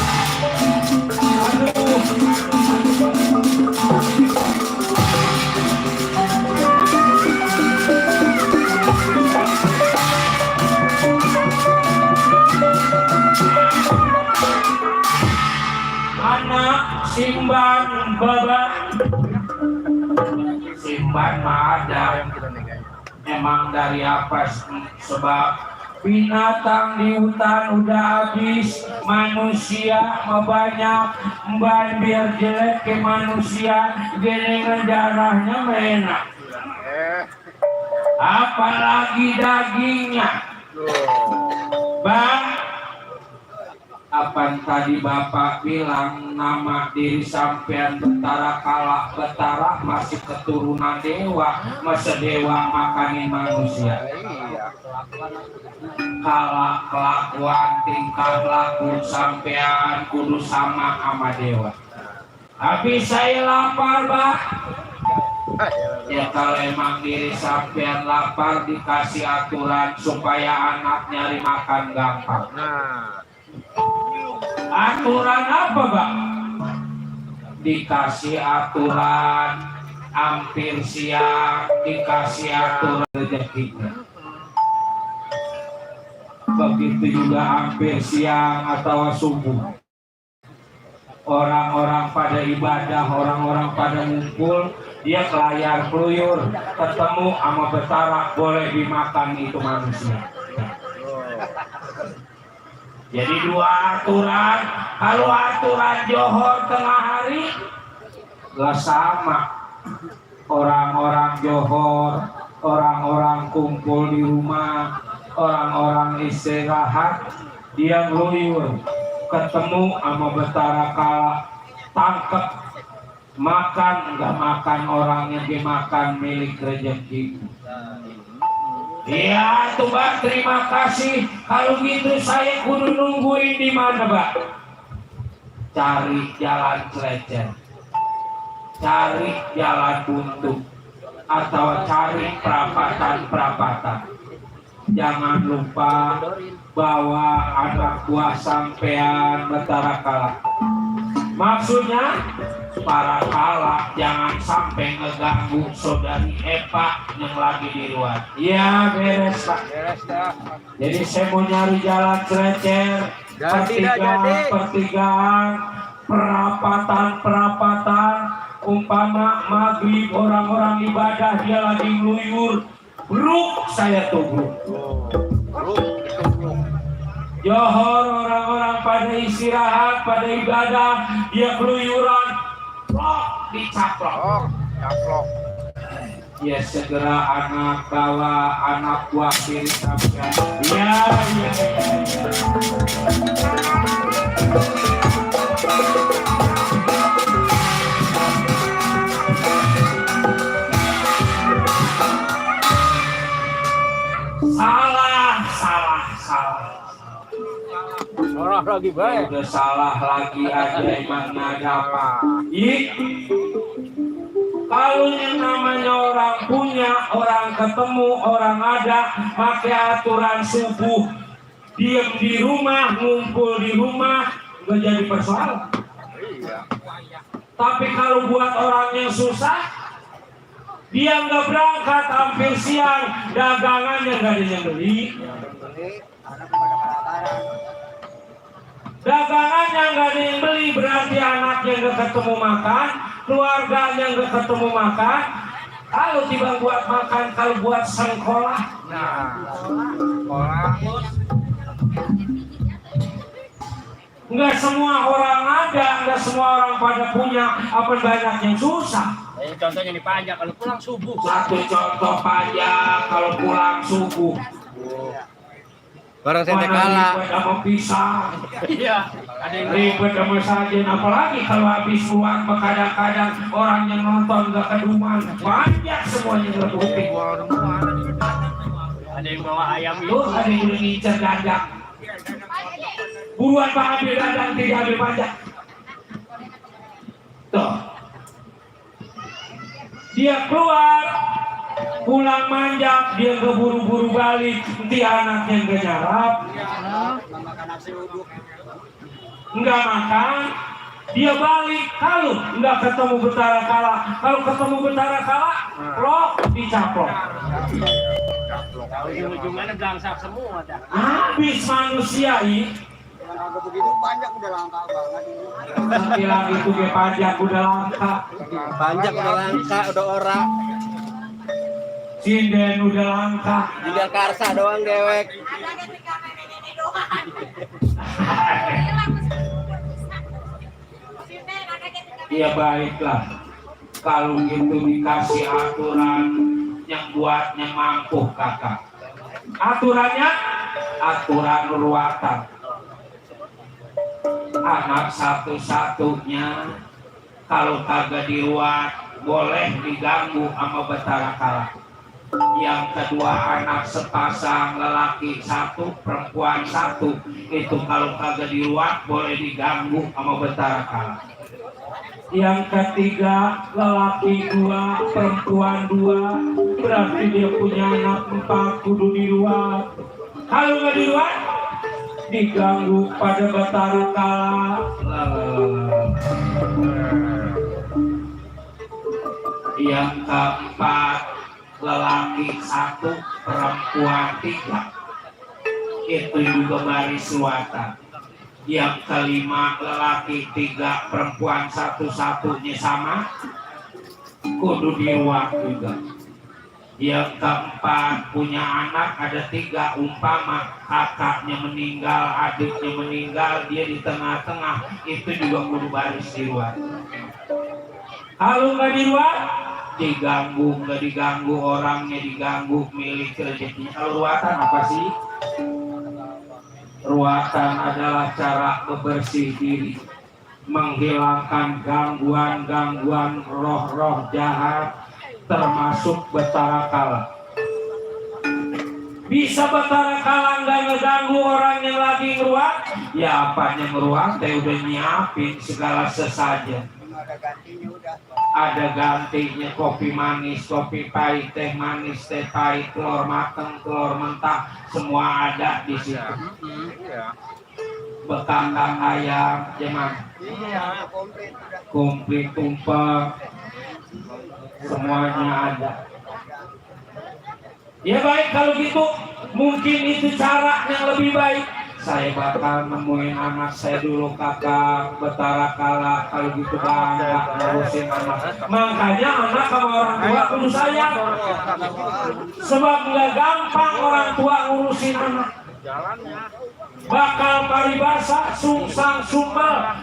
Anak Simban Baba. Simban mah ada. Emang dari apa? Sebab binatang di hutan udah habis, manusia mah banyak. Mbak biar jelek ke manusia, gelengan darahnya enak. Apalagi dagingnya. Bang, apa tadi Bapak bilang nama diri sampean Betara Kalak Betara masih keturunan dewa, masa dewa makanin manusia. Kalak kelakuan tingkah laku sampean kudu sama dewa. Tapi saya lapar Pak. Ya kalau emang diri sampean lapar dikasih aturan supaya anak nyari makan gampang. Aturan apa Bang? Dikasih aturan hampir siang, dikasih aturan rezekinya. begitu juga hampir siang atau subuh. Orang-orang pada ibadah, orang-orang pada ngumpul, dia ke layar keluyur, ketemu sama betara, boleh dimakan itu manusia. Jadi dua aturan. Kalau aturan johor tengah hari gak sama. Orang-orang johor, orang-orang kumpul di rumah, orang-orang istirahat, dia ngeluyur ketemu sama betara kala, tangkep, makan nggak makan orang yang dimakan milik rezeki. Iya tuh Mbak, terima kasih. Kalau gitu saya kudu nungguin di mana Mbak? Cari jalan celecen, cari jalan buntu, atau cari perapatan. Jangan lupa bawa anak buah sampean betara kala. Maksudnya para kala jangan sampai ngeganggu saudari Eva yang lagi di luar. Iya beres Pak. Jadi saya mau nyari jalan cerecer, pertigaan, perapatan, umpama maghrib orang-orang ibadah dia lagi ngeluyur, bruk saya tunggu. Johor orang-orang pada istirahat, pada ibadah, dia keluyuran, plok dicaplok. Ya segera anak bawa anak buah kiri sampai. Ya. Salah lagi baik. Udah salah lagi aja emangnya ada apa? Kalau yang namanya orang punya, orang ketemu, orang ada, pakai aturan subuh, diam di rumah, ngumpul di rumah, nggak jadi persoalan. Tapi kalau buat orang yang susah, dia nggak berangkat hampir siang, dagangannya nggak ada yang beli. Dagangannya nggak ada yang beli, berarti anaknya nggak ketemu makan, keluarganya nggak ketemu makan. Kalau tiba buat makan, kalau buat sekolah, nggak semua orang ada, nggak semua orang pada punya, apa banyak yang susah. Contohnya di pajak kalau pulang subuh. Satu contoh pajak kalau pulang subuh. Barang saya kalah. Ribet sama pisang. Iya. Ada yang Ribet sama sajen. Apalagi kalau habis uang, kadang-kadang orang yang nonton gak keduman. Banyak semuanya ngerebutin. ada yang bawa ayam itu. Tuh ada yang udah ngincer dadak. Buruan Pak ambil dadak, tidak ambil pajak. Tuh. Dia keluar, pulang manjak, dia keburu-buru balik, nanti anaknya nggak nyarap, nggak makan, dia balik. Kalau nggak ketemu betara kala, kalau ketemu betara kala, plok dicaplok. Ujung-ujungnya belangsak semua dah. Habis manusia ini. Begitu banyak udah langka banget ini. Nanti lagi tuh ke pajak udah langka, Banyak udah langka, udah orang. sinden udah langka. Tinggal karsa doang dewek. Ya baiklah, kalau gitu dikasih aturan yang buatnya mampu kakak. Aturannya aturan ruatan. Anak satu-satunya kalau kagak diruat boleh diganggu sama betara kala. Yang kedua anak sepasang, lelaki satu, perempuan satu, itu kalau kagak diruat boleh diganggu sama betara kala. Yang ketiga lelaki dua, perempuan dua, berarti dia punya anak 4, kudu diruat. Kalau nggak diruat diganggu pada betara kala. Yang keempat lelaki 1, perempuan 3. itu juga baris ruatan. Yang kelima lelaki 3, perempuan 1, satunya sama, kudu diruat juga. Yang keempat punya anak ada 3, umpama kakaknya meninggal, adiknya meninggal, dia di tengah-tengah, itu juga kudu baris diruat. Kalau nggak diruat, diganggu, nggak diganggu orangnya, diganggu milik rezeki. Kalau ruatan apa sih? Ruatan adalah cara membersih diri, menghilangkan gangguan-gangguan roh-roh jahat, termasuk betara kala. Bisa betara kala nggak ngeganggu orang yang lagi ngeruat? Ya apanya ngeruat, teh udah nyiapin segala sesajen. Ada gantinya udah. Ada gantinya kopi manis, kopi pahit, teh manis, teh pahit, telur mateng, telur mentah, semua ada di situ. Bekakak ayam, cuman Iya, komplit udah. komplit tumpeng, semuanya ada. Ya baik kalau gitu, mungkin itu cara yang lebih baik. Saya bakal nemuin anak saya dulu kakak betara kala, kalau gitu bangga ngurusin anak. Makanya anak sama orang tua kudu sayang, sebab nggak gampang orang tua ngurusin anak. Bakal paribasa, sungsang sumbal,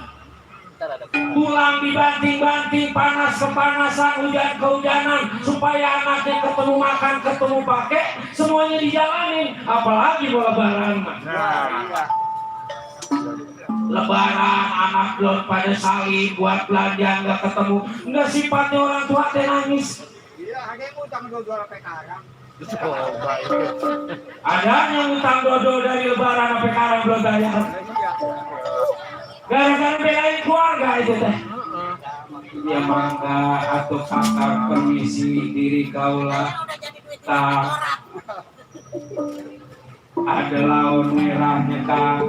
tulang dibanting-banting, panas kepanasan, hujan kehujanan, supaya anaknya ketemu makan, ketemu pakai, semuanya dijalanin. Apalagi mau lebaran. Lebaran anak belum pada saling buat belanja nggak ketemu, nggak sifatnya orang tua teh nangis. Iya, ada yang utang 2 sekarang. Ada yang utang dodol dari lebaran sampai sekarang belum bayar. Gara-gara belain keluarga itu teh. Ya mangga atau kakak permisi diri kaula. Ada laun merahnya Kang.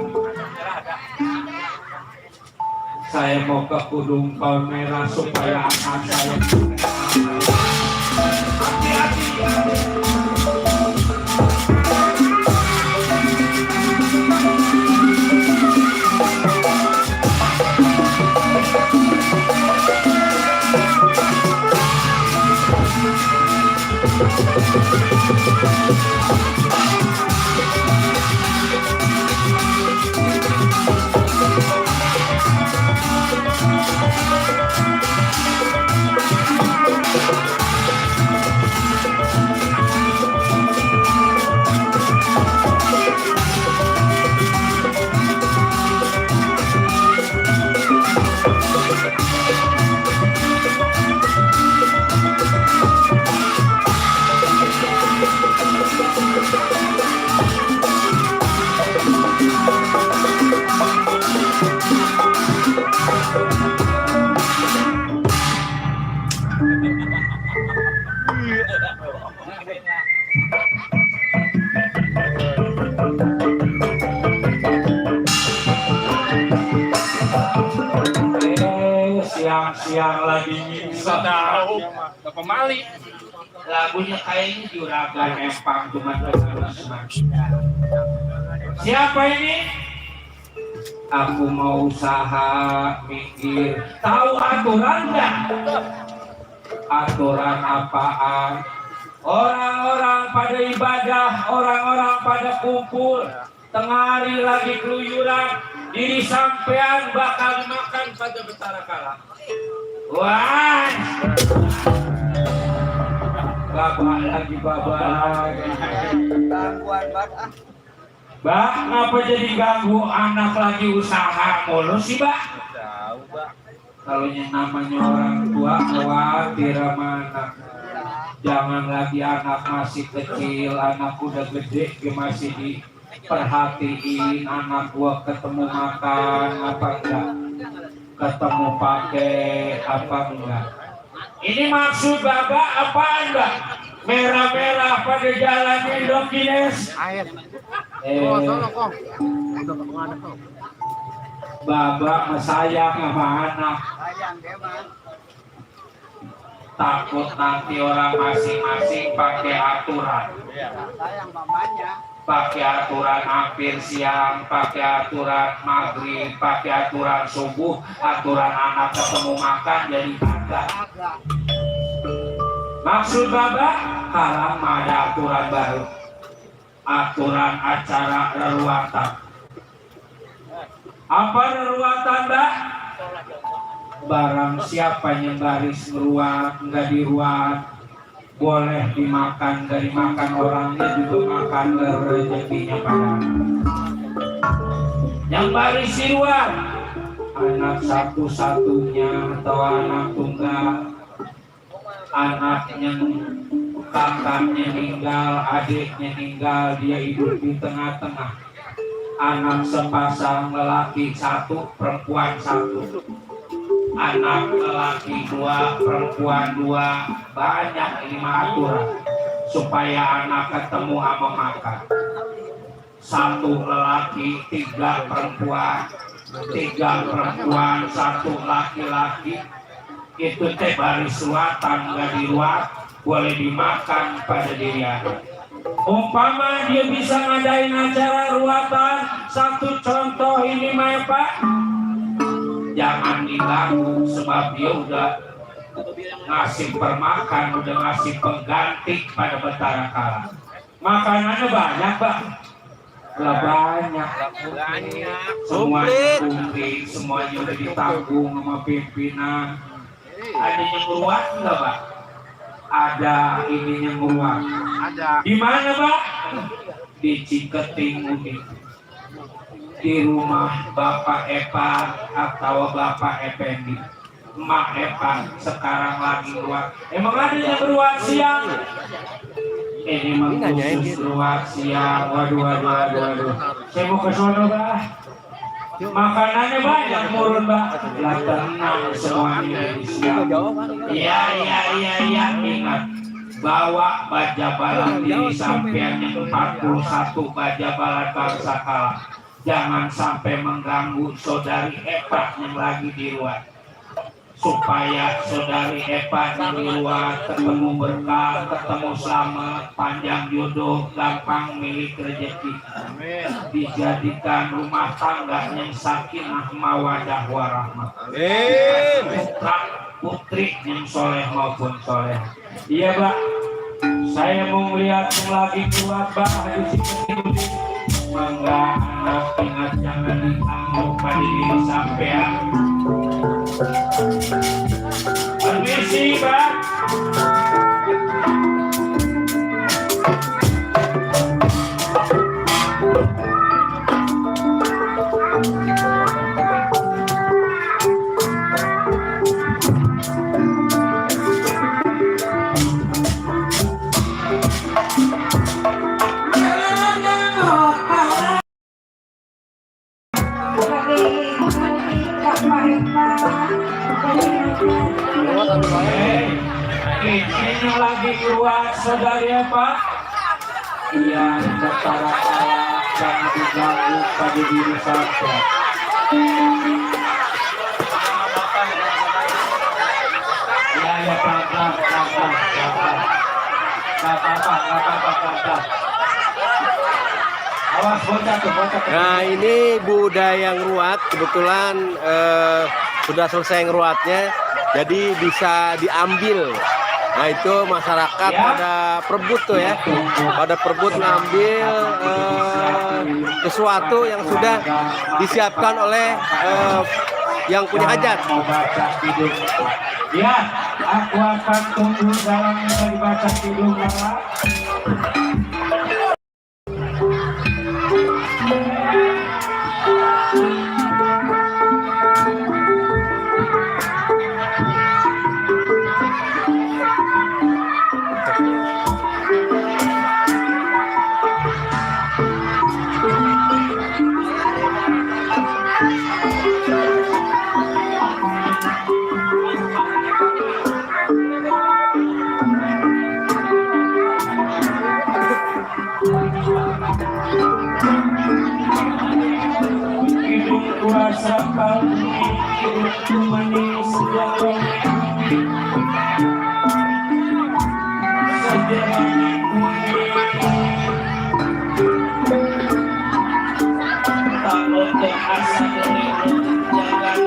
Saya mau ke Kudung Kaun Merah supaya anak saya. Hati-hati. Siang-siang lagi nyiksa tahu pemali lagunya kayaknya juragan empang cuma siapa ini? Aku mau usaha mikir tahu aturan nggak? Aturan apaan? Orang-orang pada ibadah, orang-orang pada kumpul, tengah hari lagi keluyuran, diri sampean bakal makan pada betara kala. Wah, babak lagi babak lagi. Gangguan banget ah. Bak, ngapa jadi ganggu anak lagi usaha mulu sih, Bak? Tahu, Bak. Kalau yang namanya orang tua khawatir sama anak. Jangan lagi anak masih kecil, anak udah gede, dia masih diperhatiin. Anak gua ketemu makan apa enggak, ketemu pakai apa enggak. Ini maksud Bapak apa enggak? Merah-merah pada jalan Indokines. Air. Bapak sayang sama anak. Sayang dia mah. Takut nanti orang masing-masing pakai aturan. Sayang mamanya. pakai aturan hampir siang, pakai aturan maghrib, pakai aturan subuh, aturan anak ketemu makan jadi kagak. Maksud Bapak, haram ada aturan baru, aturan acara reruatan. Apa reruatan, Mbak? Barang siapa yang baris meruat, nggak diruat, boleh dimakan, nggak dimakan orangnya juga makan rezekinya pada. Yang baris diruat, anak satu-satunya atau anak tunggal, anaknya kakaknya meninggal, adiknya meninggal, dia hidup di tengah-tengah. Anak sepasang lelaki satu, perempuan satu. Anak lelaki dua, perempuan dua, banyak 5 aturan supaya anak ketemu sama makan. 1 lelaki, 3 perempuan, 3 perempuan, 1 laki-laki. Itu teh baris ruatan, nggak diruat, boleh dimakan pada diri anak. Umpama dia bisa ngadain acara ruatan, satu contoh ini mah Pak, jangan diganggu sebab dia udah ngasih permakan, udah ngasih pengganti pada betara kala. Makanannya banyak Pak, lah banyak, semuanya komplit, semuanya udah ditanggung sama pimpinan. Ada yang nguruat enggak Pak? Ada ininya nguruat. Ada. Di mana Pak? Di Ciketing Udik. Di rumah Bapak Epa atau Bapak Effendi. Emak Epa sekarang lagi nguruat. Emang ada yang beruat siang? Ini memang khusus beruat siang. Waduh. Saya mau ke sono Pak. Makanannya banyak murun Mbak, lah tenang semuanya siap. Iya ingat, bawa baja balan diri sampean yang 41 baja balan bangsa kalah. Jangan sampai mengganggu saudari Epa yang lagi di luar. Supaya saudari Epa yang di luar ketemu berkah, ketemu selamat, panjang jodoh, gampang milik rezeki. Dijadikan rumah tangga yang sakinah mawadah warahmah. Putra putri yang soleh maupun soleh. Iya Pak, saya mau melihat yang lagi kuat Pak di sini. Mangga anak ingat jangan diganggu pada diri sampean. Permisi Pak. Ini lagi keluar saudari Pak. Iya, betara kala jangan diganggu pada diri saya. Ya pelan-pelan. Awas bocah. Nah ini budaya ngeruat kebetulan sudah selesai ngeruatnya, jadi bisa diambil. Nah itu masyarakat pada perebut tuh ya, pada perebut ngambil sesuatu yang sudah disiapkan oleh yang punya hajat. Ya, aku akan tunggu dalam dibaca hidung Bapak. Kuasa kalbi hidupku manis dalam sederhana kuning asa dulu jagat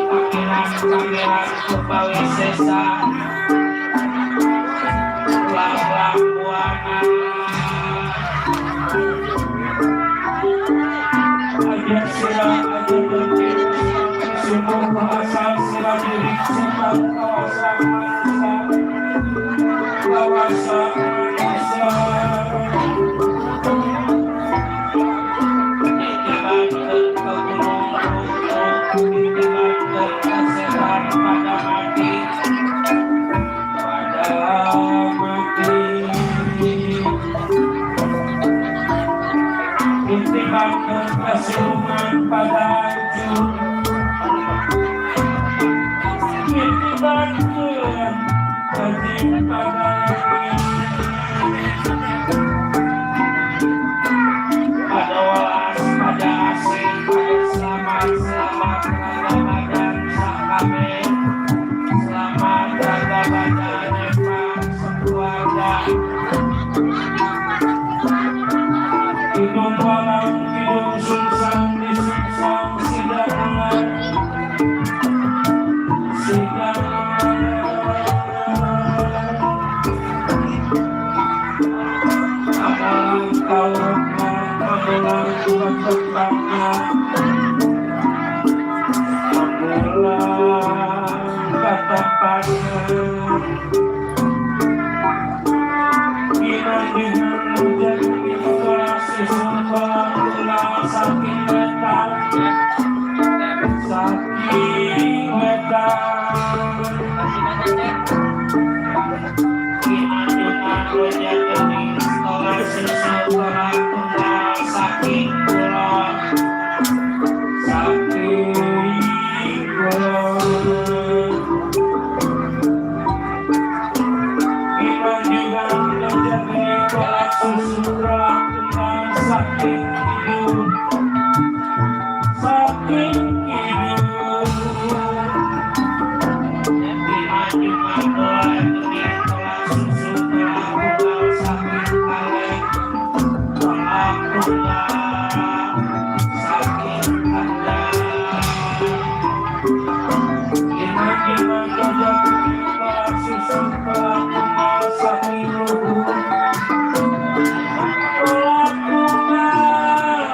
pangeran kebawi sesa lang buana aja sila aja dengki semua bahasa sila diri semua kawasan manusia kesulungan pada hancur dibantuan kajim pada pada walas pada asing pada selamat Ramadan sakame selamat Ramadan emak sekeluarga hidung walang hidung susang disuksang sidangan amalan kaumnya amalan ketepatnya amalan ketepatnya dengan menjadi isolasi sumpah tulang saking wetan dengan menjadi isolasi sumpah tulang saking kulon iman juga menjadi kolak susuran dengan saking hidup saking hidup iman juga menjadi kolak susuran dengan saking kaleng kolak tulang saking kandang iman juga menjadi kolak susuran dengan saking luhur kolak tulang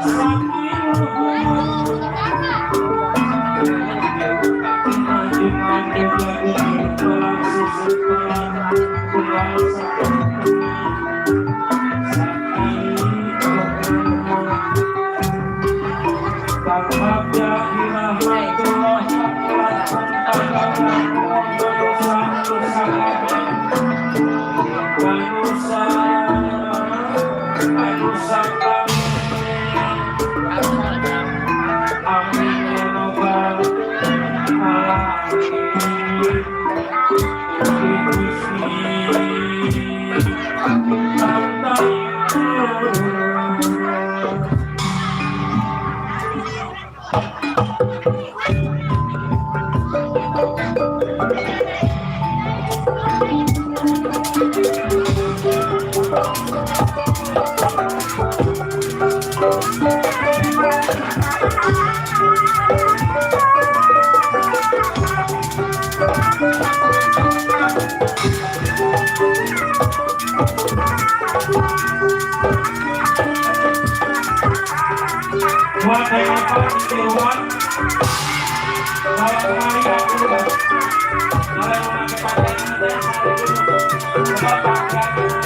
saking luhur iman juga menjadi kolak susuran dengan saking buat yang apa di luar kalau kemarin gak keluar kalau orang kepadanya dan hari dulu bapak gak keluar